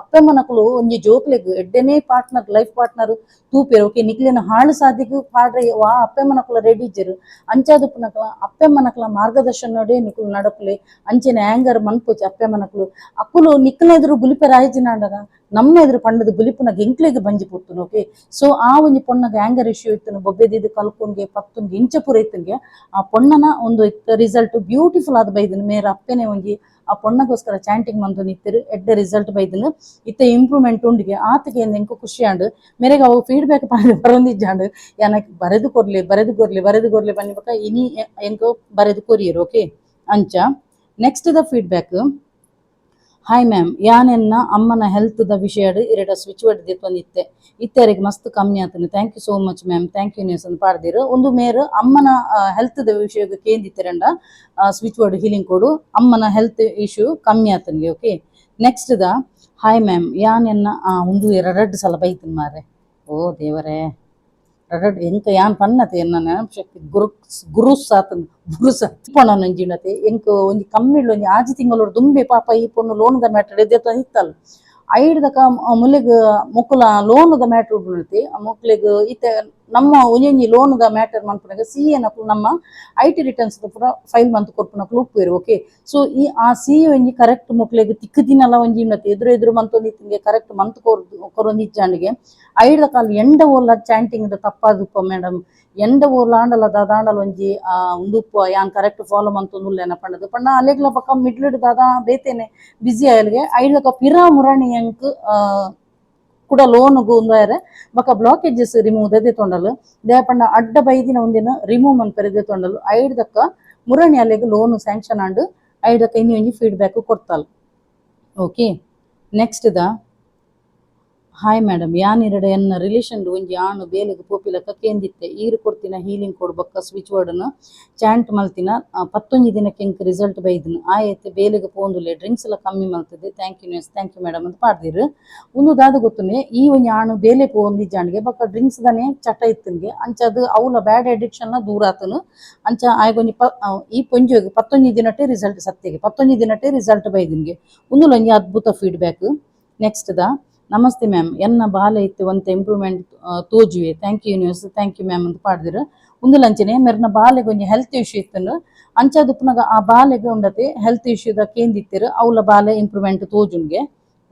ಅಪ್ಪೆಮ್ಮನಕುಲು ಒಂಜಿ ಜೋಕ್ಲೆಗ್ ಎಡ್ಡೆನೇ partner, life partner ತೂಪೆರ್, okay? ನಿಕ್ಲೆನ ಹಾಳು ಸಾದಿಗ್ ಪಾಡ್ರೆ ವಾ ಅಪ್ಪೆಮ್ಮನಕುಲ ರೆಡಿ ಇಜ್ಜೆರ್. ಅಂಚಾದುಪ್ಪುನಕಲ ಅಪ್ಪೆಮ್ಮನಕಲ ಮಾರ್ಗದರ್ಶನಡೇ ನಿಕುಲು ನಡಪುಲೆ. ಅಂಚೆನೆ ಆಂಗರ್ ಮನ್ಪೊಚಿ. ಅಪ್ಪೆಮ್ಮನಕುಲು ಅಕುಲು ನಿಕ್ಲ ಎದುರು ಬುಲಿಪೆರೆ ಆಯ್ಜಿನಾಂಡನ ನಮ್ಮ ಎದುರು ಪಂಡದ ಬುಲಿಪುನಗ ಎಂಕ್ಲೆಗ್ ಬಂಜಿ ಪೊತ್ತುನು, ಓಕೆ? ಸೊ ಆ ಒಂಜಿ ಪೊಣ್ಣಗ ಆಂಗರ್ ಇಶ್ಯೂ ಇತ್ತುನು, ಬೊಬ್ಬೆದಿದ್ದು ಕಲ್ಕೊಂಗೆ ಪತ್ತುನ್ಗೆ ಇಂಚ ಪೂರ ಇತ್ತುನ್ಗೆ. ಆ ಪೊಣ್ಣನ ಒಂದು ರಿಸಲ್ಟ್ ಬ್ಯೂಟಿಫುಲ್ ಆದ್ ಬೈದನು. ಮೇರ ಅಪ್ಪೆನೆ ಒಂಜಿ ಆ ಪೊಣ್ಣಗೋಸ್ಕರ ಚಾಂಟಿಂಗ್ ಮಂತೊಂದು ಇತ್ತೆರ್. ಎಡ್ಡೆ ರಿಸಲ್ಟ್ ಬೈದನು. ಇತ್ತೆ ಇಂಪ್ರೂವ್ಮೆಂಟ್ ಉಂಡಿಗೆ. ಆತಗೆ ಎಂಕು ಖುಷಿ ಆಂಡ್. ಮೇರೆಗೆ ಅವು ಫೀಡ್ಬ್ಯಾಕ್ ಬರೊಂದಿಜ್ಜಾಂಡ್. ಯಾನಕ್ ಬರೆದು ಕೊರ್ಲಿ, ಬರೆದು ಕೊರ್ಲಿ, ಬರೆದು ಕೊರ್ಲಿ ಬನ್ನಿ ಬೊಕ ಇನಿ ಎಂಕು ಬರೆದು ಕೊರಿಯರ್, ಓಕೆ? ಅಂಚ next the feedback. Hi ma'am, ಯಾನೆನ್ನ ಅಮ್ಮನ ಹೆಲ್ತ್ the ವಿಷಯಡ್ ಇರೆಡ switch word ದೆತ್ತೊಂದಿತ್ತೆ. ಇತ್ತೆರೆಗ್ ಮಸ್ತ್ ಕಮ್ಮಿ ಆತನು. Thank you so much ma'am, thank you news ಅಂತ ಪಾಡ್ದಿರು. ಒಂದು ಮೇರ್ ಅಮ್ಮನ health the ವಿಷಯಗ್ ಕೇಂದಿತ್ತೆರಂಡ switch word healing ಕೊಡು, ಅಮ್ಮನ ಹೆಲ್ತ್ ಇಶ್ಯೂ ಕಮ್ಮಿ ಆತನ್ಗೆ, okay? Next the hi ma'am, ಯಾನೆನ್ನ ಒಂದು ಎರಡೆರಡು ಸಲ ಬೈತನ್ ಮಾರೆ. ಓ ದೇವರೇ, ಎರಡೆರಡು ಎಂಕ ಯಾನ್ ಪನ್ನತೆ ಎನ್ನ ನೆನಪು ಶಕ್ತಿ ಗುರು ಗುರುಸ್ ಆತನ್ ಬುರುಸ್ ಪೊಣ್ಣ ನಂಜಿನತೆ. ಎಂಕ್ ಒಂಜಿ ಕಮ್ಮಿಡ್ಲು ಒಂಜಿ 6 ತಿಂಗಳು ದುಂಬೆ ಪಾಪ ಈ ಪೊಣ್ಣು ಲೋನ್ದ ಮ್ಯಾಟರ್ ಎದ್ದೆತ್ತ ಇತ್ತಲ್. ಐಡ್ದಕ ಮುಲೆಗ್ ಮೊಕುಲ ಲೋನ್ದ ಮ್ಯಾಟರ್ ಉಂಡುತಿ. ಮೊಕ್ಲೆಗ್ ಇತ್ತೆ ನಮ್ಮ ಒಂಜೊಂಜಿ ಲೋನ್ದ ಮ್ಯಾಟರ್ ಮನ್ಪುನಗ ಸಿ ಎ ನಕುಲು ನಮ್ಮ IT returns ಪೂರ ಫೈಲ್ ಮಂತ್ ಕೊರ್ಪುನಕುಲು ಉಪ್ಪುವೆರ್, ಓಕೆ? ಸೊ ಈ ಆ ಸಿ ಒಂಜಿ ಕರೆಕ್ಟ್ ಮೊಕ್ಲೆಗ್ ತಿಕ್ಕುದಿನಲ ಒಂಜಿ ಉನ್ನತಿ ಎದುರು ಎದುರು ಮಂತೊಂದಿತ್ತಿಗೆ ಕರೆಕ್ಟ್ ಮಂತ್ ಕೊರೊಂದು ಇಜ್ಜಾಂಡಿಗೆ. ಐಡ್ದ ಕಾಲ್ ಎಂಡ ಓಲ ಚಾಂಟಿಂಗ್ ತಪ್ಪಾದುಪ್ಪ ಮೇಡಮ್, ಎಂಡ ಓಲ ಆಂಡಲ ದಾದಾಂಡಲ ಒಂಜಿ ಉಂದುಪ್ಪ, ಯಾನ್ ಕರೆಕ್ಟ್ ಫಾಲೋ ಮಂತೊಂದುಲ್ಲೇನ ಪಂಡದು ಪಂಡ ಅಲೆಗ್ಲ ಪಕ್ಕ ಮಿಡ್ಲ್ ದಾದಾ ಬೇತೇನೆ ಬಿಸಿ ಆಯಲ್ಗೆ. ಐಡ್ದಕ ಪಿರಾ ಮುರಣಿ ಎಂಕ್ ಕುಡ ಲೋನ್ಗು ಉಂದಾಯರೆ ಬೊಕ ಬ್ಲಾಕೇಜಸ್ ರಿಮೂವ್ ದೆದೆ ತೊಂಡಲು. ದಾಯೆ ಪಂಡ ಅಡ್ಡ ಬೈದಿನ ಒಂದಿನ ರಿಮೂವ್ ಮನ್ಪೆರೆ ದೆತೊಂಡಲು. ಐಡ್ದಕ್ಕ ಮುರಣಿ ಅಲೆಗ್ ಲೋನ್ ಸ್ಯಾಂಕ್ಷನ್ ಆಂಡ್. ಐಡ್ದಕ್ಕ ಇನಿ ಒಂಜಿ feedback ಕೊಡ್ತಾಲ್, okay? Next the hi madam, ಯಾನ್ ಇರಡ ಎನ್ನ ರಿಲೇಷನ್ ಒಂಜಿ ಆಣು ಬೇಲೆಗ್ ಪೋಪಿಲಕ್ಕ ಕೇಂದಿತ್ತೆ. ಈರು ಕೊಡ್ತಿನ ಹೀಲಿಂಗ್ ಕೊಡ್ಬಕ್ಕ ಸ್ವಿಚ್ ವರ್ಡ್ನ್ ಚಾಂಟ್ ಮಲ್ತಿನ 11 ದಿನಕ್ಕೆ ಎಂಕ್ ರಿಸಲ್ಟ್ ಬೈದನು. ಆಯತ್ತೆ ಬೇಲೆಗ್ ಪೋಂದುಲ್ಲೆ, ಡ್ರಿಂಕ್ಸ್ ಎಲ್ಲ ಕಮ್ಮಿ ಮಲ್ತದೆ. Thank you nurse, thank you madam ಅಂತ ಪಾಡ್ದಿರು. ಉಂದು ದಾದ ಗೊತ್ತುನೆ, ಈ ಒಂಜಿ ಆಣು ಬೇಲೆ ಪೋಂದಿಜ್ಜಾಂಡ್ಗೆ ಬೊಕ್ಕ ಡ್ರಿಂಕ್ಸ್ ದನೆ ಚಟ ಇತ್ತನ್ಗೆ. ಅಂಚ ಅದು ಅವ್ಲ ಬ್ಯಾಡ್ ಅಡಿಕ್ಷನ್ ದೂರ ಆತನು. ಅಂಚ ಆಯ್ಗೊಂಜಿ ಪ ಈ ಪೊಂಜೊಗ್ 11 ದಿನಟೆ ರಿಸಲ್ಟ್, ಸತ್ಯಗೆ 11 ದಿನಟೆ ರಿಸಲ್ಟ್ ಬೈದಿನ್ಗೆ. ಉಂದುಲ ಒಂಜಿ ಅದ್ಭುತ feedback. Next the namaste ma'am, ಎನ್ನ ಬಾಲೆ ಇತ್ತು ಒಂತೆ improvement ತೋಜುವೆ. Thank you universe, thank you ma'am ಅಂತ ಪಾಡ್ದಿರು. ಉಂದುಲಂಚನೆ ಮೆರ್ನ ಬಾಲೆಗ್ ಒಂಜಿ ಹೆಲ್ತ್ ಇಶ್ಯೂ ಇತ್ತುಂಡು. ಅಂಚಾದುಪ್ಪುನಗ ಆ ಬಾಲೆಗ್ ಉಂಡತೆ ಹೆಲ್ತ್ ಇಶ್ಯೂದ ಕೇಂದಿತ್ತೆರ್. ಅವ್ಲ ಬಾಲೆ improvement ತೋಜುನ್ಗೆ,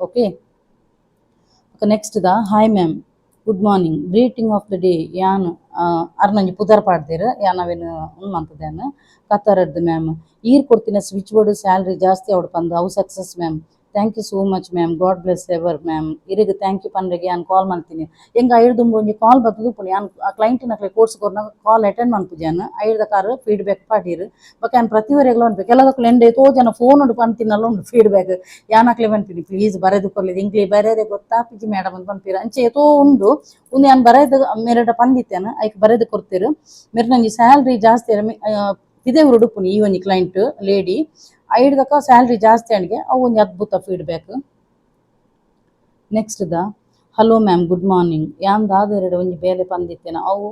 okay? Next the hi ma'am, good morning, greeting of the day. ಯಾನ್ ಅರ್ನೊಂಜಿ ಪುದರ್ ಪಾಡ್ದೆರ್, ಯಾನ್ ಅವೇನು ಉಂದು ಮಂತುದೇನ್ ಕತ್ತರಡ್ದು. ಮ್ಯಾಮ್, ಈರ್ ಕೊಡ್ತಿನ switch board salary ಜಾಸ್ತಿ ಆವಡ್ ಪಂದ್. ಅವು success ma'am. Thank you so much ma'am, God bless ever ma'am. ಇರೆಗ್ thank you ಪನ್ರೆಗೆ ಯಾನ್ ಕಾಲ್ ಮಲ್ತೀನಿ. ಎಂಕ್ ಐಡ್ದುಂಬು ಒಂಜಿ ಕಾಲ್ ಬತ್ತದು ಉಪ್ಪುಂಡು. ಯಾನ್ ಆ ಕ್ಲೈಂಟಿನಕ್ಲೆ ಕೋರ್ಸ್ ಕೊರ್ನಗ ಕಾಲ್ ಅಟೆಂಡ್ ಮನ್ಪುಜಾನ್. ಐಡ್ದ ಕಾರ್ ಫೀಡ್ಬ್ಯಾಕ್ ಪಾಡೀರ್. ಬೊಕ ಯಾನ್ ಪ್ರತಿ ವರೆಗ್ಲ ಪನ್ಪೆ. ಕೆಲದಕ್ಲು ಎಂಡೆ ಏತೋ ಜನ ಫೋನ್ ಉಂಡು ಪಂತಿನಲ್ಲ ಉಂಡು ಫೀಡ್ಬ್ಯಾಕ್. ಯಾನ್ ಅಕ್ಲೆ ಪನ್ಪಿನಿ, ಪ್ಲೀಸ್ ಬರೆದು ಕೊರ್ಲಿ, ಎಂಕ್ಲೆ ಬರೆಯರೆ ಗೊತ್ತಾಪಿಜಿ ಮೇಡಮ್ ಅಂತ ಪನ್ಪಿರ. ಅಂಚೆ ಏತೋ ಉಂಡು. ಉಂದು ಯಾನ್ ಬರೆದು ಮೇರೆಡ ಪಂದಿತ್ತೇನ, ಐಕ್ ಬರೆದು ಕೊರ್ತೆರ್. ಮೆರ್ನ ಒಂಜಿ ಸ್ಯಾಲ್ರಿ ಜಾಸ್ತಿ ಪಿದೆ ಉರುಡುಪ್ಪುನಿ. ಈ ಒಂಜಿ ಕ್ಲೈಂಟ್ ಲೇಡಿ ಐಡ್ದಕ ಸ್ಯಾಲ್ರಿ ಜಾಸ್ತಿ ಅಣಿಗೆ. ಅವು ಒಂಜಿ ಅದ್ಭುತ feedback. Next the hello ma'am, good morning. ಯಾನ್ ದಾದೆರಡು ಒಂಜಿ ಬೇಲೆ ಪಂದಿತ್ತೇನ, ಅವು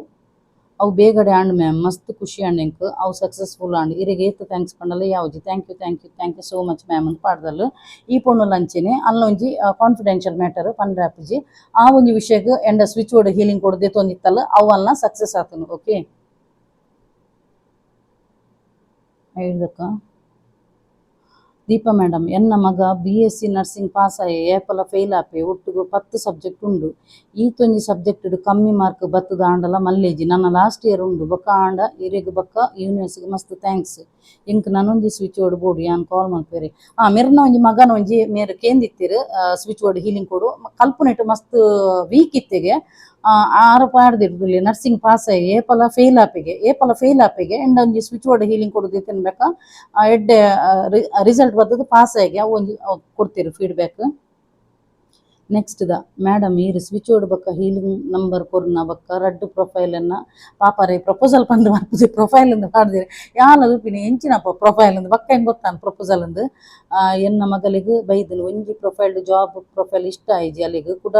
ಅವು ಬೇಗಡೆ ಆಂಡ್ ಮ್ಯಾಮ್. ಮಸ್ತ್ ಖುಷಿ ಆಂಡ್ ಎಂಕ್. ಅವು ಸಕ್ಸಸ್ಫುಲ್ ಆಂಡ್. ಇರೆಗ್ ಏತ್ thanks ಪಂಡಲ ಯಾವ್ಜಿ. Thank you, thank you, thank you so much ma'am ಅಂತ ಪಾಡ್ದಲ್. ಈ ಪೊಣ್ಣು ಲಂಚೆನೆ ಅಲ್ಲ ಒಂಜಿ ಕಾನ್ಫಿಡೆನ್ಷಿಯಲ್ ಮ್ಯಾಟರ್ ಪಂಡ್ರಾಪುಜಿ. ಆ ಒಂಜಿ ವಿಷಯಗ್ ಎಂಡ switch board healing ಕೊಡದೆ ತೊಂದಿತ್ತಲ್ಲ, ಅವು ಅಲ್ಲ ಸಕ್ಸಸ್ ಆತನು, ಓಕೆ? ಐದಕ್ಕ ದೀಪಾ ಮೇಡಮ್, ಎನ್ನ ಮಗ BSc nursing pass ಆಯೆ. ಏಪಲ ಫೇಲ್ ಆಪೆ. ಒಟ್ಟುಗು 10 ಸಬ್ಜೆಕ್ಟ್ ಉಂಡು. ಈತೊಂಜಿ ಸಬ್ಜೆಕ್ಟ್ ಕಮ್ಮಿ ಮಾರ್ಕ್ ಬತ್ತದ ಆಂಡಲ ಮಲ್ಲೇಜಿ. ನನ್ನ ಲಾಸ್ಟ್ ಇಯರ್ ಉಂಡು. ಬೊಕ್ಕ ಆಂಡ ಇರೆಗ್ ಬೊಕ್ಕ ಯೂನಿವರ್ಸಿಗೆ ಮಸ್ತ್ thanks. ಎಂಕ್ ನನೊಂಜಿ switch board board, ಯಾನ್ ಕಾಲ್ ಮಲ್ಪೆರೆ. ಆ ಮೆರ್ನ ಒಂಜಿ ಮಗನ ಒಂಜಿ ಮೇರ್ ಕೇಂದಿತ್ತೀರ್ switch board healing ಕೊಡು. ಕಲ್ಪನೆಟ್ ಮಸ್ತ್ ವೀಕ್ ಇತ್ತೆಗೆ. ಆರು ಪಾಡ್ದಿರ್ದುಲ್ಲಿ ನರ್ಸಿಂಗ್ ಪಾಸ್ ಆಯಿ, ಏಪಲ ಫೇಲ್ ಆಪಿಗೆ, ಏಪಲ ಫೇಲ್ ಆಪಿಗೆ. ಎಂಡ ಒಂಜಿ switch board healing ಕೊಡುದು ತಿನ್ಬೇಕ, ಎಡ್ಡೆ ರಿಸಲ್ಟ್ ಬತ್ತದು, ಪಾಸ್ ಆಗಿ. ಅವು ಒಂಜಿ ಕೊಡ್ತೀರಿ feedback. Next the madam, ಈರ್ ಸ್ವಿಚ್ ಬೋರ್ಡ್ ಬೊಕ್ಕ ಹೀಲಿಂಗ್ ನಂಬರ್ ಕೊರ್ನ ಬೊಕ್ಕ ರಡ್ಡ್ ಪ್ರೊಫೈಲ್ ಅನ್ನ. ಪಾಪರೆ ಪ್ರಪೋಸಲ್ ಪಂದ್ ಬರ್ಪುಜಿ, ಪ್ರೊಫೈಲ್ ಅಂದ್ ಪಾಡ್ದಿರಿ. ಯಾನ್ ಪಿನಿ ಎಂಚಿನಪ್ಪ ಪ್ರೊಫೈಲ್ ಅಂದ್ ಬೊಕ್ಕ ಹೆಂಗ್ ಗೊತ್ತಾನ್ ಪ್ರಪೋಸಲ್ ಅಂದ್. ಎನ್ನ ಮಗಲಿಗ್ ಬೈದನ್. ಒಂಜಿ profile job profile ಇಷ್ಟ ಆಯ್ಜಿ ಅಲ್ಲಿಗ್. ಕುಡ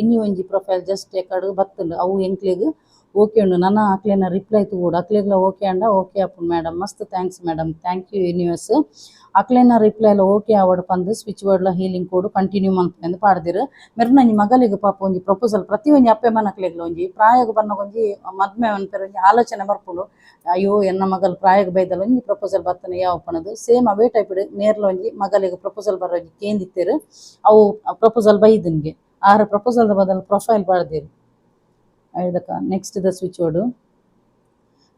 ಇನ್ನಿ ಒಂಜಿ ಪ್ರೊಫೈಲ್ ಜಸ್ಟ್ ಎಕಡ್ ಬತ್ತುಂಡು. ಅವು ಎಂಕ್ಲೆಗ್ Okay ಉಂಡು ನನ ಅಕ್ಲೆನ ರಿಪ್ಲೈ ತೂವೊಡು ಅಕ್ಲೆಗ್ಲ ಓಕೆ ಆಂಡ ಓಕೆ ಆಪುಂಡು ಮೇಡಮ್ ಮಸ್ತ್ thanks madam thank you universe ಅಕ್ಲೆನ ರಿಪ್ಲೈಲ ಓಕೆ ಆವಡ್ ಪಂದ್ ಸ್ವಿಚ್ ಬೋರ್ಡ್ಲ healing code continue ಮನ್ಪುನೆ ಪಾಡ್ದೆರ್ ಮೆರ್ನ ಒಂಜಿ ಮಗಲಿಗ್ ಪಾಪ ಒಂಜಿ ಪ್ರಪೋಸಲ್ ಪ್ರತಿ ಒಂಜಿ ಅಪ್ಪೆ ಅಮ್ಮನಕ್ಲೆಗ್ಲ ಒಂಜಿ ಪ್ರಾಯಗ್ ಬನ್ನಗ ಒಂಜಿ ಮದ್ಮೆ ಮನ್ಪೆರೆ ಒಂಜಿ ಆಲೋಚನೆ ಬರ್ಪುಂಡು. ಅಯ್ಯೋ ಎನ್ನ ಮಗಲ್ ಪ್ರಾಯಗ್ ಬೈದಲ್ ಒಂಜಿ ಪ್ರಪೋಸಲ್ ಬತ್ತನ ಯಾವು ಪನದು ಸೇಮ್ ಅವೇ ಟೈಪ್ ಮೇರ್ಲ ಒಂಜಿ ಮಗಲಿಗ್ ಪ್ರಪೋಸಲ್ ಬರ ಒಂಜಿ ಕೇಂದಿತ್ತೆರ್ ಅವು ಪ್ರಪೋಸಲ್ ಬೈದನ್ಗೆ ಆರ್ ಪ್ರಪೋಸಲ್ ದ ಬದಲ್ ಪ್ರೊಫೈಲ್ ಪಾಡ್ದೆರ್ ಐದಕ ನೆಕ್ಸ್ಟ್ ದ switch board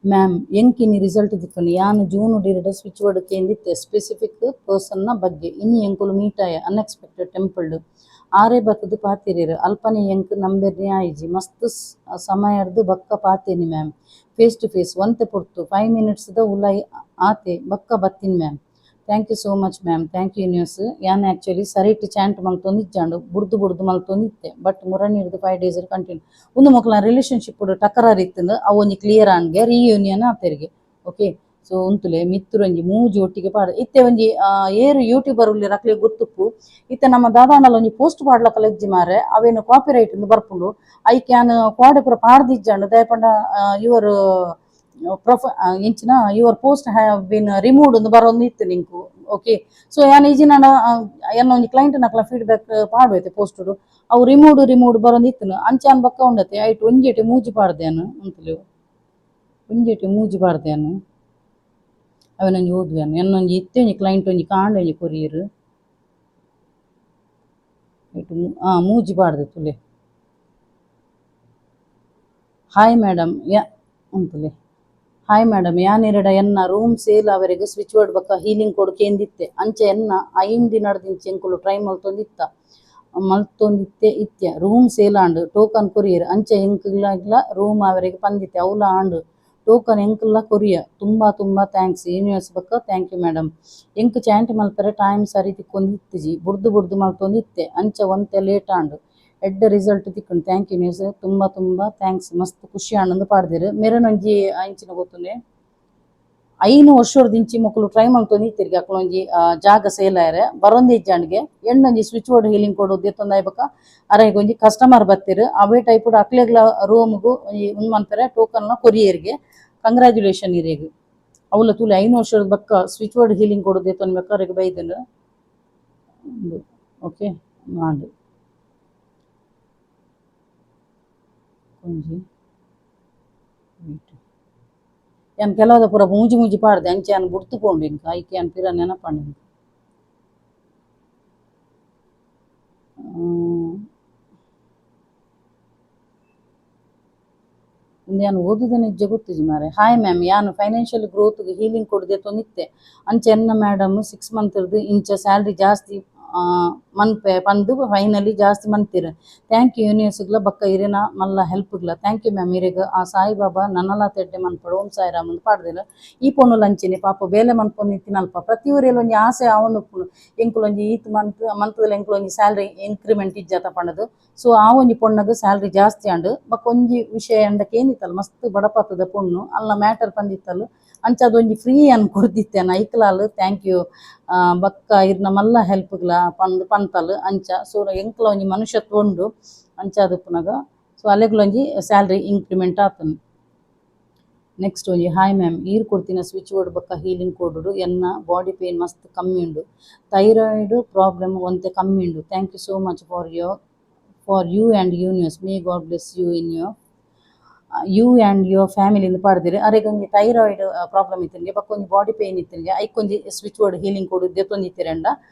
ma'am ಎಂಕ್ ಇನಿ ರಿಸಲ್ಟ್ ತಿಕ್ಕುಂಡು ಯಾನ್ ಜೂನ್ ಡಿರಡ ಸ್ವಿಚ್ ಬೋರ್ಡ್ ಕೇಂದಿತ್ತೆ ಸ್ಪೆಸಿಫಿಕ್ ಪರ್ಸನ್ ನ ಬಗ್ಗೆ ಇನಿ ಎಂಕುಲು ಮೀಟ್ ಆಯ ಅನ್ಎಕ್ಸ್ಪೆಕ್ಟೆಡ್ ಟೆಂಪಲ್ ಡ್ ಆರೇ ಬತ್ತುದು ಪಾತೆರ್ಯೆರ್ ಅಲ್ಪನೆ ಎಂಕ್ ನಂಬೆರ್ನೆ ಆಯಿಜಿ ಮಸ್ತ್ ಸಮಯರ್ದ್ ಬೊಕ್ಕ ಪಾತೆರ್ನಿ ma'am face to face ಒಂತೆ ಪೊರ್ತು 5 ಮಿನಿಟ್ಸ್ ದ ಉಲಾಯಿ ಆತೆ ಬೊಕ್ಕ ಬತ್ತಿನಿ ma'am thank you so much ma'am thank you universe ಯಾನ್ ಆಕ್ಚುಲಿ ಸರಿಟ್ ಚಾಂಟ್ ಮಲ್ತೊಂದು ಇಜ್ಜಾಂಡ್ ಬುಡ್ದು ಬುಡ್ದು ಮಲ್ತೊಂದು ಇತ್ತೆ ಬಟ್ ಮುರನಿರ್ದ್ 5 ಡೇಸ್ ಕಂಟಿನ್ಯೂ ಉಂದು ಮೊಕಲ್ನ ರಿಲೇಶನ್ಶಿಪ್ ಟಕರಾರ್ ಇತ್ತುಂಡು ಅವು ಒಂಜಿ ಕ್ಲಿಯರ್ ಆಂಡ್ಗೆ ರೀಯೂನಿಯನ್ ಆತೆರ್ಗೆ ಓಕೆ ಸೊ ಉಂತುಲೆ ಮಿತ್ತುರು ಒಂಜಿ ಮೂಜಿ ಒಟ್ಟಿಗೆ ಪಾಡ ಇತ್ತೆ ಒಂಜಿ ಏರು ಯೂಟ್ಯೂಬರ್ ಉಲ್ಲೆರ್ ಅಕ್ಲೆಗ್ ಗೊತ್ತುಪ್ಪು ಇತ್ತೆ ನಮ್ಮ ದಾದಾಂಡಲ ಒಂಜಿ ಪೋಸ್ಟ್ ಪಾಡ್ಲಕಲ ಇಜ್ಜಿ ಮಾರ್ರೆ ಅವೇನು ಕಾಪಿ ರೈಟ್ ಇಂದ್ ಬರ್ಪುಂಡು ಐಕ್ ಯಾನ್ ಕೋಡೆ ಪೂರ ಪಾಡ್ದಿಜ್ಜಾಂಡ್ ದಾಯೆ ಪಂಡ your ಪ್ರೊಫ ಎಂಚಿನ your post have been removed ಇಂದ್ ಬರೊಂದು ಇತ್ತು ನಿಂಕು ಓಕೆ ಸೊ ಯಾನ್ ಇಜಿನಂಡ ಎನ್ನ ಒಂಜಿ ಕ್ಲೈಂಟ್ ನಕಲ ಫೀಡ್ಬ್ಯಾಕ್ ಪಾಡುವೆತೆ ಪೋಸ್ಟ್ ಅವು ರಿಮೂವ್ಡ್ ರಿಮೂವ್ಡ್ ಬರೊಂದು ಇತ್ತುಂಡು ಅಂಚ ಯಾನ್ ಬೊಕ್ಕ ಉಂಡತೆ ಐಟ್ ಒಂಜೆಟ್ ಮೂಜಿ ಪಾಡ್ದೆ ಯಾನ್ ಉಂತುಲೆ ಒಂಜೆಟ್ ಮೂಜಿ ಪಾಡ್ದೆ ಯಾನ್ ಅವೆನೊಂಜಿ ಓದುವೆ ಯಾನ್ ಎನ್ನೊಂಜಿ ಇತ್ತೆ ಒಂಜಿ ಕ್ಲೈಂಟ್ ಒಂಜಿ ಕಾಂಡೆ ಒಂಜಿ ಕೊರಿಯೆರ್ ಐಟ್ ಮೂಜಿ ಪಾಡ್ದೆ ತೂಲೆ ಹಾಯ್ ಮೇಡಮ್ ಯ ಉಂತುಲೆ ಹಾಯ್ ಮೇಡಮ್ ಯಾನ್ ಇರೆಡ ಎನ್ನ ರೂಮ್ ಸೇಲ್ ಅವರೆಗ್ ಸ್ವಿಚ್ ಬೋರ್ಡ್ ಬೊಕ್ಕ ಹೀಲಿಂಗ್ ಕೋಡ್ ಕೇಂದಿತ್ತೆ ಅಂಚ ಎನ್ನ ಐನ್ ದಿನಡ್ದಿಂಚಿ ಎಂಕುಲು ಟ್ರೈ ಮಲ್ತೊಂದಿತ್ತ ಮಲ್ತೊಂದಿತ್ತೆ ಇತ್ಯ ರೂಮ್ ಸೇಲ್ ಆಂಡ್ ಟೋಕನ್ ಕೊರಿಯೆರ್ ಅಂಚ ಎಂಕುಲೆಗ್ಲ ರೂಮ್ ಅವರೆಗ್ ಪಂದಿತ್ತೆ ಅವ್ಲ ಆಂಡ್ ಟೋಕನ್ ಎಂಕುಲ್ಲ ಕೊರಿಯ ತುಂಬಾ ತುಂಬಾ thanks universe ಬೊಕ್ಕ thank you madam ಎಂಕ್ ಚಾಂಟ್ ಮಲ್ಪೆರೆ ಟೈಮ್ ಸರಿ ತಿಕ್ಕೊಂದು ಇತ್ತಿಜಿ ಬುಡ್ದು ಬುಡ್ದು ಮಲ್ತೊಂದಿತ್ತೆ ಅಂಚ ಒಂತೆ ಲೇಟ್ ಆಂಡ್ ಎಡ್ಡೆ ರಿಸಲ್ಟ್ ತಿಕ್ಕುಂಡು thank you universe ತುಂಬಾ ತುಂಬಾ thanks ಮಸ್ತ್ ಖುಷಿ ಆಂಡ್ ಪಾಡ್ದೆರ್ ಮೆರೆನೊಂಜಿ ಅಂಚಿನ ಗೊತ್ತುಂಡೆ ಐನ್ ವರ್ಷೊಡ್ದಿಂಚಿ ಮೊಕುಲು ಟ್ರೈ ಮಲ್ತೊಂದು ಇತ್ತೆರ್ಗೆ ಅಕುಲೊಂಜಿ ಜಾಗ ಸೇಲ್ ಆಯೆರೆ ಬರೊಂದೇ ಇಜ್ಜಾಂಡ್ಗೆ ಎಣ್ಣೊಂಜಿ switch board healing code ದೆತ್ತೊಂದು ಆಯ್ಬೊಕ ಅರೆಗ್ ಒಂಜಿ ಕಸ್ಟಮರ್ ಬತ್ತೆರ್ ಅವೇ ಟೈಪ್ ಅಕ್ಲೆಗ್ಲ ರೂಮ್ಗ್ ಒಂಜಿ ಉಂದು ಮನ್ಪೆರೆ ಟೋಕನ್ ಲ ಕೊರಿಯೆರ್ಗೆ ಕಂಗ್ರಾಚುಲೇಷನ್ ಇರೆಗ್ ಅವ್ಲ ತೂಲೆ ಐನ್ ವರ್ಷದ ಬೊಕ್ಕ switch board healing code ದೆತ್ತೊಂದು ಅರೆಗ್ ಬೈದ್ಂಡ್ ಉಂದು ಓಕೆ ಆಂಡ್ ಒಂಜಿ ಯಾನ್ ಕೆಲವುದ ಪೂರ ಮೂಜಿ ಮೂಜಿ ಪಾಡ್ದೆ ಅಂಚ ಯಾನ್ ಬುಡ್ತು ಪೋಂಡು ಎಂಕ್ ಐಕ್ ಯಾನ್ ಪಿರ ನೆನಪಾಂಡ್ ಎಂಕ್. ಉಂದು ಯಾನ್ ಓದುದೆನ ಇಜ್ಜ ಗೊತ್ತಿಜ್ಜಿ ಮಾರ್ರೆ ಹಾಯ್ ಮ್ಯಾಮ್ ಯಾನ್ financial growth healing code ದೆತ್ತೊಂದಿತ್ತೆ ಅಂಚ ಎನ್ನ ಮೇಡಮ್ 6 ಮಂತ್ ರ್ದ್ ಇಂಚ ಸ್ಯಾಲರಿ ಜಾಸ್ತಿ ಮನ್ಪೆ ಪಂದ್ ಫೈನಲಿ ಜಾಸ್ತಿ ಮಂತೆರ್ thank you universe ಗ್ಲ ಬೊಕ್ಕ ಇರೆನ ಮಲ್ಲ ಹೆಲ್ಪ್ ಗ್ಲ thank you ma'am ಇರೆಗ್ ಆ ಸಾಯಿಬಾಬಾ ನನಲಾತ್ ಎಡ್ಡೆ ಮನ್ಪಡ್ ಓಂ ಸಾಯಿರಾಮ್ ಇಂದ್ ಪಾಡ್ದೆರ್ ಈ ಪೊಣ್ಣುಲ ಅಂಚೆನೆ ಪಾಪ ಬೇಲೆ ಮನ್ಪೊಂದು ಇತ್ತಿನಲ್ಪ ಪ್ರತಿ ಒರಿಯಲ ಒಂಜಿ ಆಸೆ ಆವೊಂದು ಉಪ್ಪುಂಡು ಎಂಕುಲು ಒಂಜಿ ಈತ್ ಮಂತ್ ಮಂತ್ ಎಂಕುಲು ಒಂಜಿ ಸ್ಯಾಲರಿ ಇನ್ಕ್ರಿಮೆಂಟ್ ಇಜ್ಜತ ಪಂಡುದು ಸೊ ಆ ಒಂಜಿ ಪೊಣ್ಣಗ್ ಸ್ಯಾಲರಿ ಜಾಸ್ತಿ ಆಂಡ್ ಬೊಕ್ಕ ಒಂಜಿ ವಿಷಯ ಎಂಡ ಕೇಂದಿತ್ತಲ್ ಮಸ್ತ್ ಬಡಪತ್ತುದ ಪೊಣ್ಣು ಅಲ್ನ ಮ್ಯಾಟರ್ ಪಂದಿತ್ತಲ್ ಅಂಚಾದ್ ಒಂಜಿ ಫ್ರೀ ಯಾನ್ ಕೊರ್ದಿತ್ತೆ ಐಕ್ಲಾಲ್ thank you ಬೊಕ್ಕ ಇರ್ನ ಮಲ್ಲ ಹೆಲ್ಪ್ ಗ್ಲ ಪಂದ್ ಪಂತಲ್ ಅಂಚ ಸೊ ಎಂಕ್ಲ ಒಂಜಿ ಮನುಷ್ಯತ್ವ ಉಂಡು ಅಂಚಾದ್ ಉಪ್ಪುನಗ ಸೊ ಅಲೆಗ್ಲ ಒಂಜಿ ಸ್ಯಾಲರಿ ಇನ್ಕ್ರಿಮೆಂಟ್ ಆತುಂಡು. ನೆಕ್ಸ್ಟ್ ಒಂಜಿ ಹಾಯ್ ಮ್ಯಾಮ್ ಈರ್ ಕೊರ್ತಿನ ಸ್ವಿಚ್ ಬೋರ್ಡ್ ಬೊಕ್ಕ ಹೀಲಿಂಗ್ ಕೋಡ್ ಎನ್ನ ಬಾಡಿ ಪೈನ್ ಮಸ್ತ್ ಕಮ್ಮಿ ಉಂಡು ಥೈರಾಯ್ಡ್ ಪ್ರಾಬ್ಲಮ್ ಒಂತೆ ಕಮ್ಮಿ ಉಂಡು thank you so much for your for you and universe may God bless you in your you and your family ಇಂದ್ ಪಾಡ್ದೆರ್ ಅರೆಗ್ ಒಂಜಿ ಥೈರಾಯ್ಡ್ ಪ್ರಾಬ್ಲಮ್ ಇತ್ತಿನ್ಗೆ ಬೊಕ್ಕ ಒಂಜಿ ಬಾಡಿ ಪೈನ್ ಇತ್ತಿನ್ಗೆ ಐಕ್ ಒಂಜಿ switch board healing code ದೆತ್ತೊಂದಿತ್ತೆರಂಡ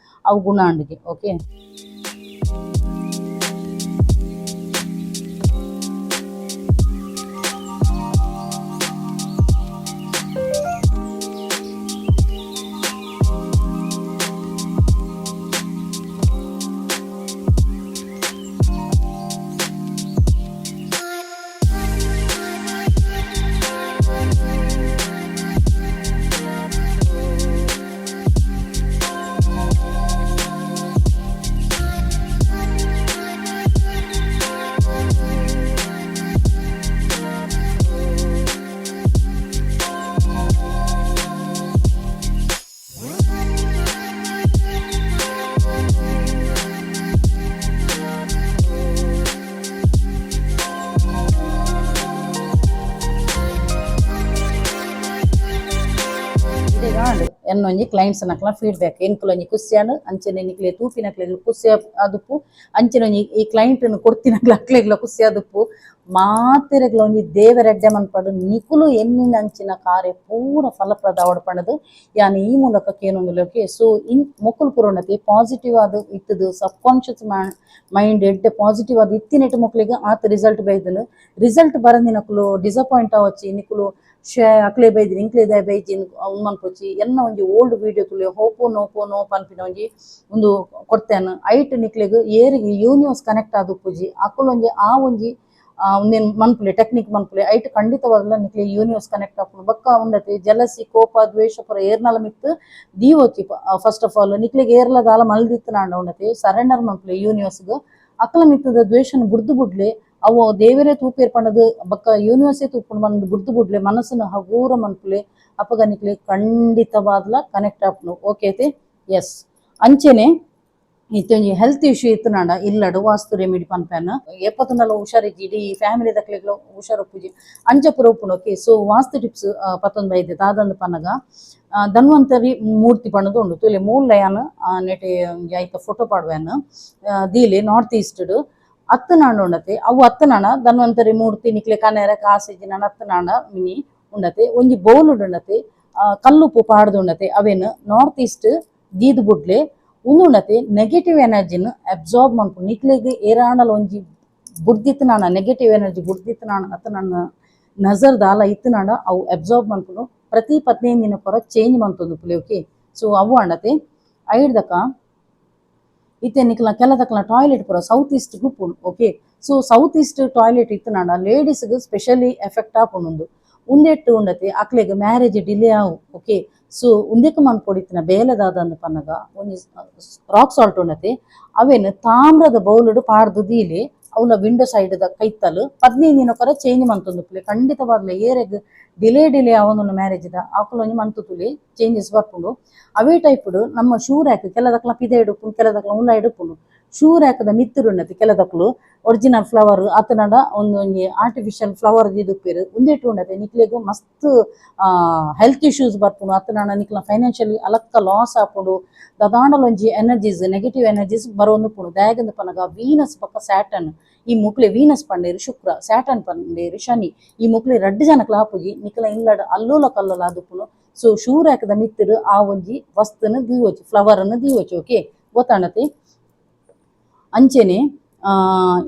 ಅವು ಗುಣ ಆಂಡ್ಗೆ ಓಕೆ. ಎನ್ನೊಂಜಿ ಕ್ಲೈಂಟ್ಸ್ ನಕ್ಲ ಫೀಡ್ಬ್ಯಾಕ್ ಎಂಕುಲೊಂಜಿ ಖುಷಿಯಾನು ಅಂಚನೆ ನಿಕ್ಲೆ ತೂಪಿನಕ್ಲೆಗ್ ಖುಷಿ ಆದುಪ್ಪು ಅಂಚನೆ ಒಂಜಿ ಈ ಕ್ಲೈಂಟ್ ಕೊಡ್ತಿನಕ್ಲ ಅಕ್ಲೆಗ್ಲ ಖುಷಿ ಆದುಪ್ಪು ಮಾತೆರೆಗ್ಲ ಒಂಜಿ ದೇವರೆಡ್ಡೆ ಮನ್ಪಡು ನಿಕುಲು ಎನ್ನಿನ ಅಂಚಿನ ಕಾರ್ಯ ಪೂರ ಫಲಪ್ರದ ಆವಡ್ ಪಂಡದು ಯಾನ್ ಈ ಮೂಲಕ ಕೇನೊಂದುಲ್ಲೆ. ಓಕೆ, ಸೊ ಇನ್ ಮೊಕುಲು ಪೂರ ಪಾಸಿಟಿವ್ ಆದ್ ಇತ್ತದು ಸಬ್ ಕಾನ್ಷಿಯಸ್ ಮೈಂಡ್ ಎಡ್ಡೆ ಪಾಸಿಟಿವ್ ಆದ್ ಇತ್ತಿನೆಟ್ ಮೊಕ್ಲೆಗ್ ಆತ್ ರಿಸಲ್ಟ್ ಬೈದನು. ರಿಸಲ್ಟ್ ಬರಂದಿನಕುಲು ಡಿಸಪಾಯಿಂಟ್ ಆವಚ್ಚಿ. ನಿಕುಲು ಶೇ ಅಕ್ಲೆ ಬೈದಿನಿ, ಇಂಕ್ಲೆ ದಾಯೆ ಬೈಜಿ ಉಂದು ಮನ್ಪೊಚ್ಚಿ. ಎನ್ನ ಒಂಜಿ ಓಲ್ಡ್ ವಿಡಿಯೋ ತುಲೆ, ಹೋಪೋ ನೋಪೋ ನೋ ಪನ್ಪಿನ ಒಂಜಿ ಉಂದು ಕೊಡ್ತೇನೆ. ಐಟ್ ನಿಕ್ಲೆಗ್ ಏರಿಗೆ ಯೂನಿವರ್ಸ್ ಕನೆಕ್ಟ್ ಆದುಪ್ಪುಜಿ, ಅಕುಲು ಒಂಜಿ ಆ ಒಂಜಿ ಉಂದೆನ್ ಮನ್ಪುಲೆ, ಟೆಕ್ನಿಕ್ ಮನ್ಪುಲೆ. ಐಟ್ ಖಂಡಿತವಾದ್ಲ ನಿಕ್ಲೆ ಯೂನಿವರ್ಸ್ ಕನೆಕ್ಟ್ ಆಪುಂಡು. ಬೊಕ್ಕ ಉಂಡತೆ ಜಲಸಿ, ಕೋಪ, ದ್ವೇಷ ಪೂರ ಏರ್ನಲ ಮಿತ್ತ್ ದೀವೊಚ್ಚಿ. First of all ನಿಕ್ಲೆಗ್ ಏರ್ಲ ದಾಲ ಮಲ್ದಿತ್ತನಾಂಡ ಉಂಡತೆ ಸರೆಂಡರ್ ಮನ್ಪುಲೆ ಯೂನಿವರ್ಸ್ಗ್. ಅಕಲ ಮಿತ್ತದ ದ್ವೇಷನ್ ಬುಡ್ದು ಬುಡ್ಲೆ. ಅವು ದೇವರೇ ತೂಪೇರ್ ಪಂಡದು, ಬೊಕ್ಕ ಯೂನಿವರ್ಸೇ ತೂಪುಂಡು ಪಂದ್ ಬುಡ್ದು ಬುಡ್ಲೆ. ಮನಸ್ಸುನು ಹಗೂರ ಮನ್ಪುಲೆ. ಅಪಗ ನಿಕ್ಲೆ ಖಂಡಿತವಾದ್ಲ ಕನೆಕ್ಟ್ ಆಪುಂಡು. ಓಕೆ ಐತೆ? ಎಸ್. ಅಂಚೆನೆ ಇತ್ತೆ ಒಂಜಿ ಹೆಲ್ತ್ ಇಶ್ಯೂ ಇತ್ತುನಾಂಡ ಇಲ್ಲಡು ವಾಸ್ತು ರೆಮಿಡಿ ಪನ್ಪೆನ್. ಏಪತ್ತುಂಡಲ ಹುಷಾರಿಜ್ಜಿ, ಇಡೀ ಫ್ಯಾಮಿಲಿ ದಕ್ಲೆಗ್ಲ ಹುಷಾರ್ ಉಪ್ಪುಜಿ, ಅಂಚ ಪೂರ ಉಪ್ಪುಂಡು. ಓಕೆ, ಸೊ ವಾಸ್ತು ಟಿಪ್ಸ್ ಪತ್ತೊಂದು ಬೈದೆ. ದಾದಂದ್ ಪನ್ನಗ ಧನ್ವಂತರಿ ಮೂರ್ತಿ ಪಂಡುದು ಉಂಡು ತೂಲೆ. ಮೂಲ ಯಾನ್ ನೆಟೆ ಒಂಜಿ ಐತ ಫೋಟೋ ಪಾಡುವೆನ್. ದೀಲೆ ನಾರ್ತ್ ಈಸ್ಟ್ ಅತ್ತನಾಂಡ ಉಂಡತೆ. ಅವು ಅತ್ತನಾಂಡ ಧನ್ವಂತರಿ ಮೂರ್ತಿ ನಿಕ್ಲೆ ಕನೆರೆ ಕಾಸಿಜ್ಜಿ ನನ ಅತ್ತನಾಂಡ ಮಿನಿ ಉಂಡತೆ ಒಂಜಿ ಬೌಲ್ ಉಂಡತೆ, ಕಲ್ಲುಪ್ಪು ಪಾಡ್ದು ಉಂಡತೆ. ಅವೇನ್ ನಾರ್ತ್ ಈಸ್ಟ್ ದೀದ್ ಬುಡ್ಲೆ. ಉಂದು ಉಂಡತೆ ನೆಗೆಟಿವ್ ಎನರ್ಜಿನ್ ಅಬ್ಸಾರ್ಬ್ ಮನ್ಪುಂಡು. ನಿಕ್ಲೆಗ್ ಏರಾಂಡಲ ಒಂಜಿ ಬುಡ್ದಿತ್ತನಾಂಡ, ನೆಗೆಟಿವ್ ಎನರ್ಜಿ ಬುಡ್ದಿತ್ತನಾಂಡ, ಅತ್ತ ನನ್ನ ನಜರ್ ದಾಲ ಇತ್ತನಾಂಡ ಅವು ಅಬ್ಸಾರ್ಬ್ ಮನ್ಪುಂಡು. ಪ್ರತಿ 15 ದಿನ ಪೂರ ಚೇಂಜ್ ಮಂತೊಂದು. ಓಕೆ, ಸೊ ಅವು ಅಂಡತೆ. ಐಡ್ದಕ ಇತ್ತೆ ನಿಕ್ಲ ಕೆಲದಕ್ಲ ಟಾಯ್ಲೆಟ್ ಪೂರ ಸೌತ್ ಈಸ್ಟ್ ಉಪ್ಪುಂಡು. Okay, so south east toilet ಇತ್ತನಾಂಡ ಲೇಡೀಸ್ಗ್ specially effect ಆಪುಂಡು. ಉಂದೆಟ್ಟು ಉಂಡತೆ ಅಕ್ಲೆಗ್ ಮ್ಯಾರೇಜ್ ಡಿಲೇ ಆವು. ಓಕೆ, ಸೊ ಉಂದೆಕ್ ಮನ್ಪೊಡಿತ್ತಿನ ಬೇಲೆ ದಾದಂದ್ ಪನ್ನಗ ಒಂಜಿ ರಾಕ್ ಸಾಲ್ಟ್ ಉಂಡತೆ, ಅವೇನ್ ತಾಮ್ರದ ಬೌಲುಡು ಪಾಡ್ದು ದೀಲೆ ಅವನ ವಿಂಡೋ ಸೈಡ್ ದ ಕೈತಲ್. 15 ದಿನಕೊರ ಚೇಂಜ್ ಮಂತೊಂದು. ಖಂಡಿತವಾಗ್ಲೂ ಏರೆಗ್ ಡಿಲೇ ಡಿಲೇ ಆವೊಂದುಂಡು ಮ್ಯಾರೇಜ್ ದ, ಅಕುಲು ಒಂಜಿ ಮಂತು ತುಲೆ, ಚೇಂಜಸ್ ಬರ್ಪುಂಡು. ಅವೇ ಟೈಪ್ ನಮ್ಮ ಶೂ ರ್ಯಾಕ್ ಕೆಲದಕ್ಲ ಪಿದೈಡ್ ಉಪ್ಪುಂಡು, ಕೆಲದಕ್ಲ ಉಲಾಯಿಡ್ ಉಪ್ಪುಂಡು. ಶೂ ರ್ಯಾಕ್ದ ಮಿತ್ತುಡು ಕೆಲದಕ್ಲು ಒರಿಜಿನಲ್ ಫ್ಲವರ್ ಅತನಡ ಒಂದೊಂಜಿ ಆರ್ಟಿಫಿಷಿಯಲ್ ಫ್ಲವರ್ ದೀದುಪ್ಪೆರ್. ಉಂದೆಟ್ ಉಂಡತೆ ನಿಕ್ಲೆಗ್ ಮಸ್ತ್ ಹೆಲ್ತ್ ಇಶ್ಯೂಸ್ ಬರ್ಪುಂಡು. ಅತನಡ ನಿಕ್ಲ ಫೈನಾನ್ಷಿಯಲಿ ಅಲಕ್ಕ ಲಾಸ್ ಆಪುಂಡು. ದಾದಾಂಡಲ ಒಂಜಿ energies, negative energies ಬರೋಂದುಪ್ಪುಂಡು. ದಾಯೆಗಂದ್ ಪನಗ ವೀನಸ್ ಬೊಕ್ಕ ಸ್ಯಾಟರ್ನ್ ಈ ಮುಕ್ಲೆ, ವೀನಸ್ ಪಂಡೇರು ಶುಕ್ರ, ಸ್ಯಾಟರ್ನ್ ಪಂಡೇರು ಶನಿ, ಈ ಮುಕ್ಲೆ ರಡ್ಡ್ ಜನಕ್ಲ ಆಪುಜಿ. ನಿಕ್ಲ ಇಲ್ಲಡ್ ಅಲ್ಲೋಲ ಕಲ್ಲೋಲ ಆದುಪ್ಪುಂಡು. ಸೊ ಶೂ ರ್ಯಾಕ್ದ ಮಿತ್ತುಡು ಆ ಒಂಜಿ ವಸ್ತುನ ದೀವೊಚ್ಚಿ, ಫ್ಲವರ್ ಅನ್ನು ದೀವೊಚ್ಚಿ. ಓಕೆ, ಗೊತ್ತಾಂಡತೆ? ಅಂಚೆನೆ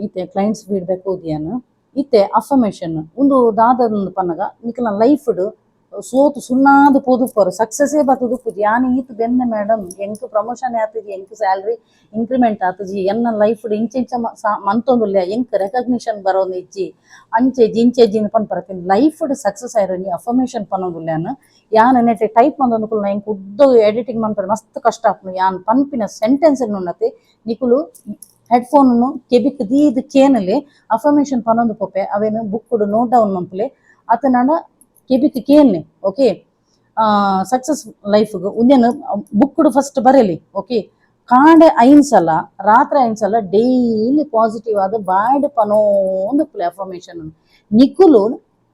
ಇತ್ತೆ ಕ್ಲೈಂಟ್ಸ್ ಫೀಡ್ಬ್ಯಾಕ್ ಓದಿಯಾನ. ಇತ್ತೆ ಅಫರ್ಮೇಷನ್ ಉಂದು ದಾದಂದ್ ಪನ್ನಗ ನಿಕ್ಲ ಲೈಫ್ಡ್ ಸೋತು ಸುಣ್ಣಾದ್ ಪೋದುಪ್ಪರು, ಸಕ್ಸಸ್ಸೇ ಬತ್ತುದುಪ್ಪುಜಿ. ಯಾನ್ ಈತ್ ಬೆಂದೆ ಮೇಡಮ್, ಎಂಕ್ ಪ್ರಮೋಷನ್ ಆತುಜಿ, ಎಂಕ್ ಸ್ಯಾಲ್ರಿ ಇಂಕ್ರಿಮೆಂಟ್ ಆತುಜಿ, ಎನ್ನ ಲೈಫ್ಡ್ ಇಂಚ ಇಂಚ ಮಂತೊಂದುಲ್ಲೆ, ಎಂಕ್ ರೆಕಗ್ನಿಷನ್ ಬರೋಂದು ಇಜ್ಜಿ, ಅಂಚೆಜ್ಜಿ ಇಂಚೆಜ್ಜಿ ಪನ್ಪರ. ಲೈಫ್ಡ್ ಸಕ್ಸಸ್ ಆಯಿರ ಒಂಜಿ ಅಫರ್ಮೇಷನ್ ಪನೊಂದುಲ್ಲೆ. ಯಾನ್ ಯಾನ್ ನೆಟೆ ಟೈಪ್ ಮಂದೊಂದು ಎಂಕ್ ಉದ್ದ ಎಡಿಟಿಂಗ್ ಮನ್ಪರೆ ಮಸ್ತ್ ಕಷ್ಟ ಆಪುಂಡು. ಯಾನ್ ಪನ್ಪಿನ ಸೆಂಟೆನ್ಸ್ ಉನ್ನತೆ ನಿಕುಲು ಹೆಡ್ಫೋನ್ ಕೆಬಿಕ್ ದೀದ್ ಕೇನಲೆ. ಅಫರ್ಮೇಷನ್ ಪನೊಂದು ಪೋಪೆ, ಅವೇನು book note down ಮನ್ಪುಲೆ, ಅತನಾಂಡ ಕೆಬಿಕ್ ಕೇನ್ಲೆ. ಓಕೆ, ಸಕ್ಸಸ್ ಲೈಫ್ಗ್ ಉಂದೆನ್ ಬುಕ್ಡ್ ಫಸ್ಟ್ ಬರೆಲಿ. ಓಕೆ, ಕಾಂಡೆ 5 ಸಲ, ರಾತ್ರಿ 5 ಸಲ ಡೈಲಿ ಪಾಸಿಟಿವ್ ಆದ ಬಾಯ್ಡ್ ಪನೋಂದು ಅಫರ್ಮೇಷನ್. ನಿಕುಲು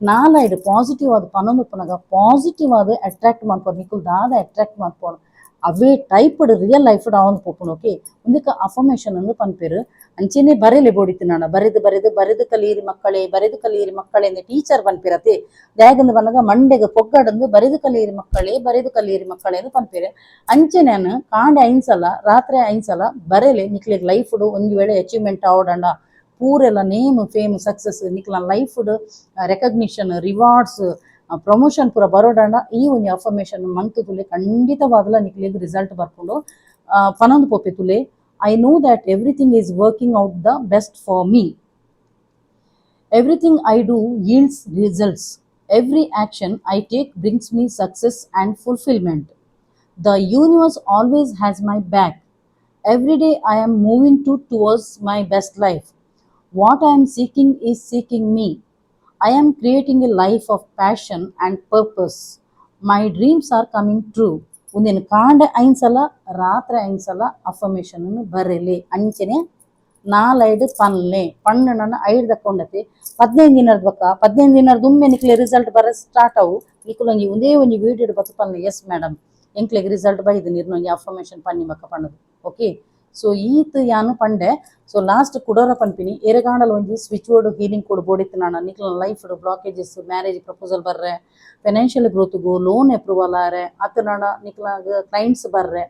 ನಾಲೈಡ್ ಪಾಸಿಟಿವ್ ಆದ ಪನೊಂದು ಪನಗ ಪಾಸಿಟಿವ್ ಆದ ಅಟ್ರಾಕ್ಟ್ ಮನ್ಪೊಡು. ನಿಕುಲು ದಾದ ಅಟ್ರಾಕ್ಟ್ ಮನ್ಪೊಡು, ಅವೇ type real life ಆವೊಂದು ಪೋಪುಂಡು. ಓಕೆ, ಉಂದೆಕ್ ಅಫರ್ಮೇಷನ್ ಅಂದ್ ಪನ್ಪೆರ್. ಅಂಚೆನೆ ಬರೆಲೆ ಬೋಡಿತ್ತು. ಬರೆದು ಬರೆದು ಬರೆದು ಕಲಿಯಿರಿ ಮಕ್ಕಳೇ, ಬರೆದು ಕಲಿಯಿರಿ ಮಕ್ಕಳೇ ಅಂದ್ ಟೀಚರ್ ಪನ್ಪಿರತೆ. ದಾಯೆಗಂದ್ ಪನ್ನಗ ಮಂಡೆಗ್ ಪೊಗ್ಗಡಂದು ಬರೆದು ಕಲಿಯಿರಿ ಮಕ್ಕಳೇ, ಬರೆದು ಕಲಿಯಿರಿ ಮಕ್ಕಳೇ ಅಂದ್ ಪನ್ಪೆರ್. ಅಂಚೆನೆ ಯಾನ್ ಕಾಂಡೆ 5 ಸಲ, ರಾತ್ರಿ 5 ಸಲ ಬರೆಲೆ. ನಿಕ್ಲೆಗ್ ಲೈಫ್ ಒಂಜಿ ವೇಳೆ ಅಚೀವ್ಮೆಂಟ್ ಆವೊಡಂಡ, ಪೂರೆಲ್ಲ name, fame, success, ನಿಕ್ಲ life recognition, rewards, promotion ಪೂರ ಬರೋಡಂಡ ಈ ಒಂಜಿ ಅಫರ್ಮೇಷನ್ ಮಂತ್ ತುಲೆ. ಖಂಡಿತವಾಗ್ಲ ನಿಕ್ಲೆಗ್ ರಿಸಲ್ಟ್ ಬರ್ಪುಂಡು. ಪನೊಂದು ಪೋಪೆ ತುಲೆ. I know that everything is working out the best for me. Everything I do yields results. Every action I take brings me success and fulfillment. The universe always has my back. Every day I am moving towards my best life. What I am seeking is seeking me. I am creating a life of passion and purpose. My dreams are coming true. ಉಂದೆನ್ ಕಾಂಡೆ 5 ಸಲ, ರಾತ್ರಿ 5 ಸಲ affirmation ಬರೆಲಿ. ಅಂಚೆನೆ ನಾಲೈಡ್ ಪನ್ಲೆ. ಪಣ್ಣು ನನ್ನ ಐಡ್ ದಕ್ಕೊಂಡತಿ 15 ದಿನದ ಬೊಕ್ಕ, 15 ದಿನದ ಒಮ್ಮೆ ನಿಕ್ಲೆ ರಿಸಲ್ಟ್ ಬರ ಸ್ಟಾರ್ಟ್ ಅವು. ನಿಕುಲು ಒಂಜಿ ಒಂದೇ ಒಂಜಿ ವೀಡಿಯೋ ಬತ್ತು ಪನ್ಲೆ, ಎಸ್ ಮೇಡಮ್. ಎಂಕ್ಲೆಗ್ ರಿಸಲ್ಟ್ ಬೈದು ನಿರ್ನ ಒಂಜಿ ಅಫರ್ಮೇಷನ್ ಪನ್ನಿ ಬಕ್ಕ ಪಣ್ಣದು. ಓಕೆ, ಸೊ ಈತ್ ಯಾನು ಪಂಡೆ. ಸೊ ಲಾಸ್ಟ್ ಕುಡೋರ ಪನ್ಪಿನಿ, ಎರೆಗಾಂಡಲ ಒಂಜಿ ಸ್ವಿಚ್ ಬೋರ್ಡ್ ಹೀಲಿಂಗ್ ಕೋಡ್ ಬೋಡಿತ್ತು ನಾನ ನಿಕ್ಲ ಲೈಫ್ ಬ್ಲಾಕೇಜಸ್, ಮ್ಯಾರೇಜ್ ಪ್ರಪೋಸಲ್ ಬರ್ರೆ, ಫೈನಾನ್ಷಿಯಲ್ ಗ್ರೋತ್ಗು, ಲೋನ್ ಅಪ್ರೂವಲ್ ಆರೆ, ಅತ್ತನಾಂಡ ನಿಕ್ಲಾಗ ಕ್ಲೈಂಟ್ಸ್ ಬರ್ರೆ,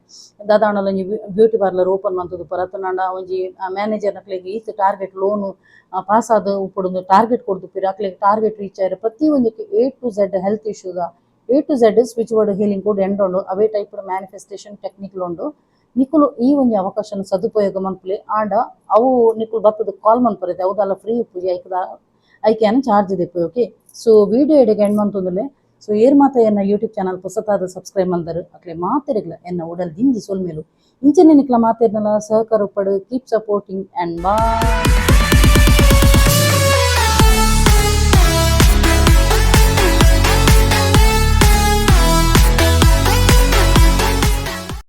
ದಾದಾಂಡಲ ಒಂಜಿ ಬ್ಯೂಟಿ ಪಾರ್ಲರ್ ಓಪನ್ ಮಂತುದು ಪರ, ಅತ್ತನಾಂಡ ಒಂಜಿ ಮ್ಯಾನೇಜರ್ ನಕ್ಲೆಗ್ ಈತ್ ಟಾರ್ಗೆಟ್ ಲೋನು ಪಾಸ್ ಆದ್ ಉಪ್ಪುಡು ಟಾರ್ಗೆಟ್ ಕೊಡ್ದು, ಅಕ್ಲೆಗ್ ಟಾರ್ಗೆಟ್ ರೀಚ್ ಆಯ್ರೆ, ಪ್ರತಿ ಒಂಜಿ ಎ ಟು ಝೆಡ್ ಹೆಲ್ತ್ ಇಶ್ಯೂದ A to Z switch board healing code ಎಂಡೋಂಡು. ಅವೇ ಟೈಪ್ ಮ್ಯಾನಿಫೆಸ್ಟೇಷನ್ ಟೆಕ್ನಿಕ್ ಉಂಡು. ನಿಕುಲು ಈ ಒಂಜಿ ಅವಕಾಶನ ಸದುಪಯೋಗ ಮನ್ಪುಲೆ. ಆಂಡ ಅವು ನಿಕುಲು ಬತ್ತದ ಕಾಲ್ ಮನ್ಪುರೈತೆ, ಅವುದಲ್ಲ ಫ್ರೀ ಉಪ್ಪುಜಿ, ಐಕದ ಐಕೆ ಚಾರ್ಜ್ ದೆಪ್ಪು. ಓಕೆ, ಸೊ ವಿಡಿಯೋ ಎಡೆಗೆ ಎಂಡ್ ಮಂತೊಂದುಲ್ಲೆ. ಸೊ ಏರ್ ಮಾತ ಎನ್ನ ಯೂಟ್ಯೂಬ್ ಚಾನಲ್ ಪೊಸತಾದ ಸಬ್ಸ್ಕ್ರೈಬ್ ಮಂದರು, ಅಕ್ಲೆ ಮಾತೆರೆಗ್ಲ ಎನ್ನ ಉಡಲ್ ದಿಂಜಿ ಸೊಲ್ಮೆಲು. ಇಂಚನೆ ನಿಕ್ಲ ಮಾತೆರ್ನಲ ಸಹಕಾರ ಉಪ್ಪಡು. Keep supporting and bye.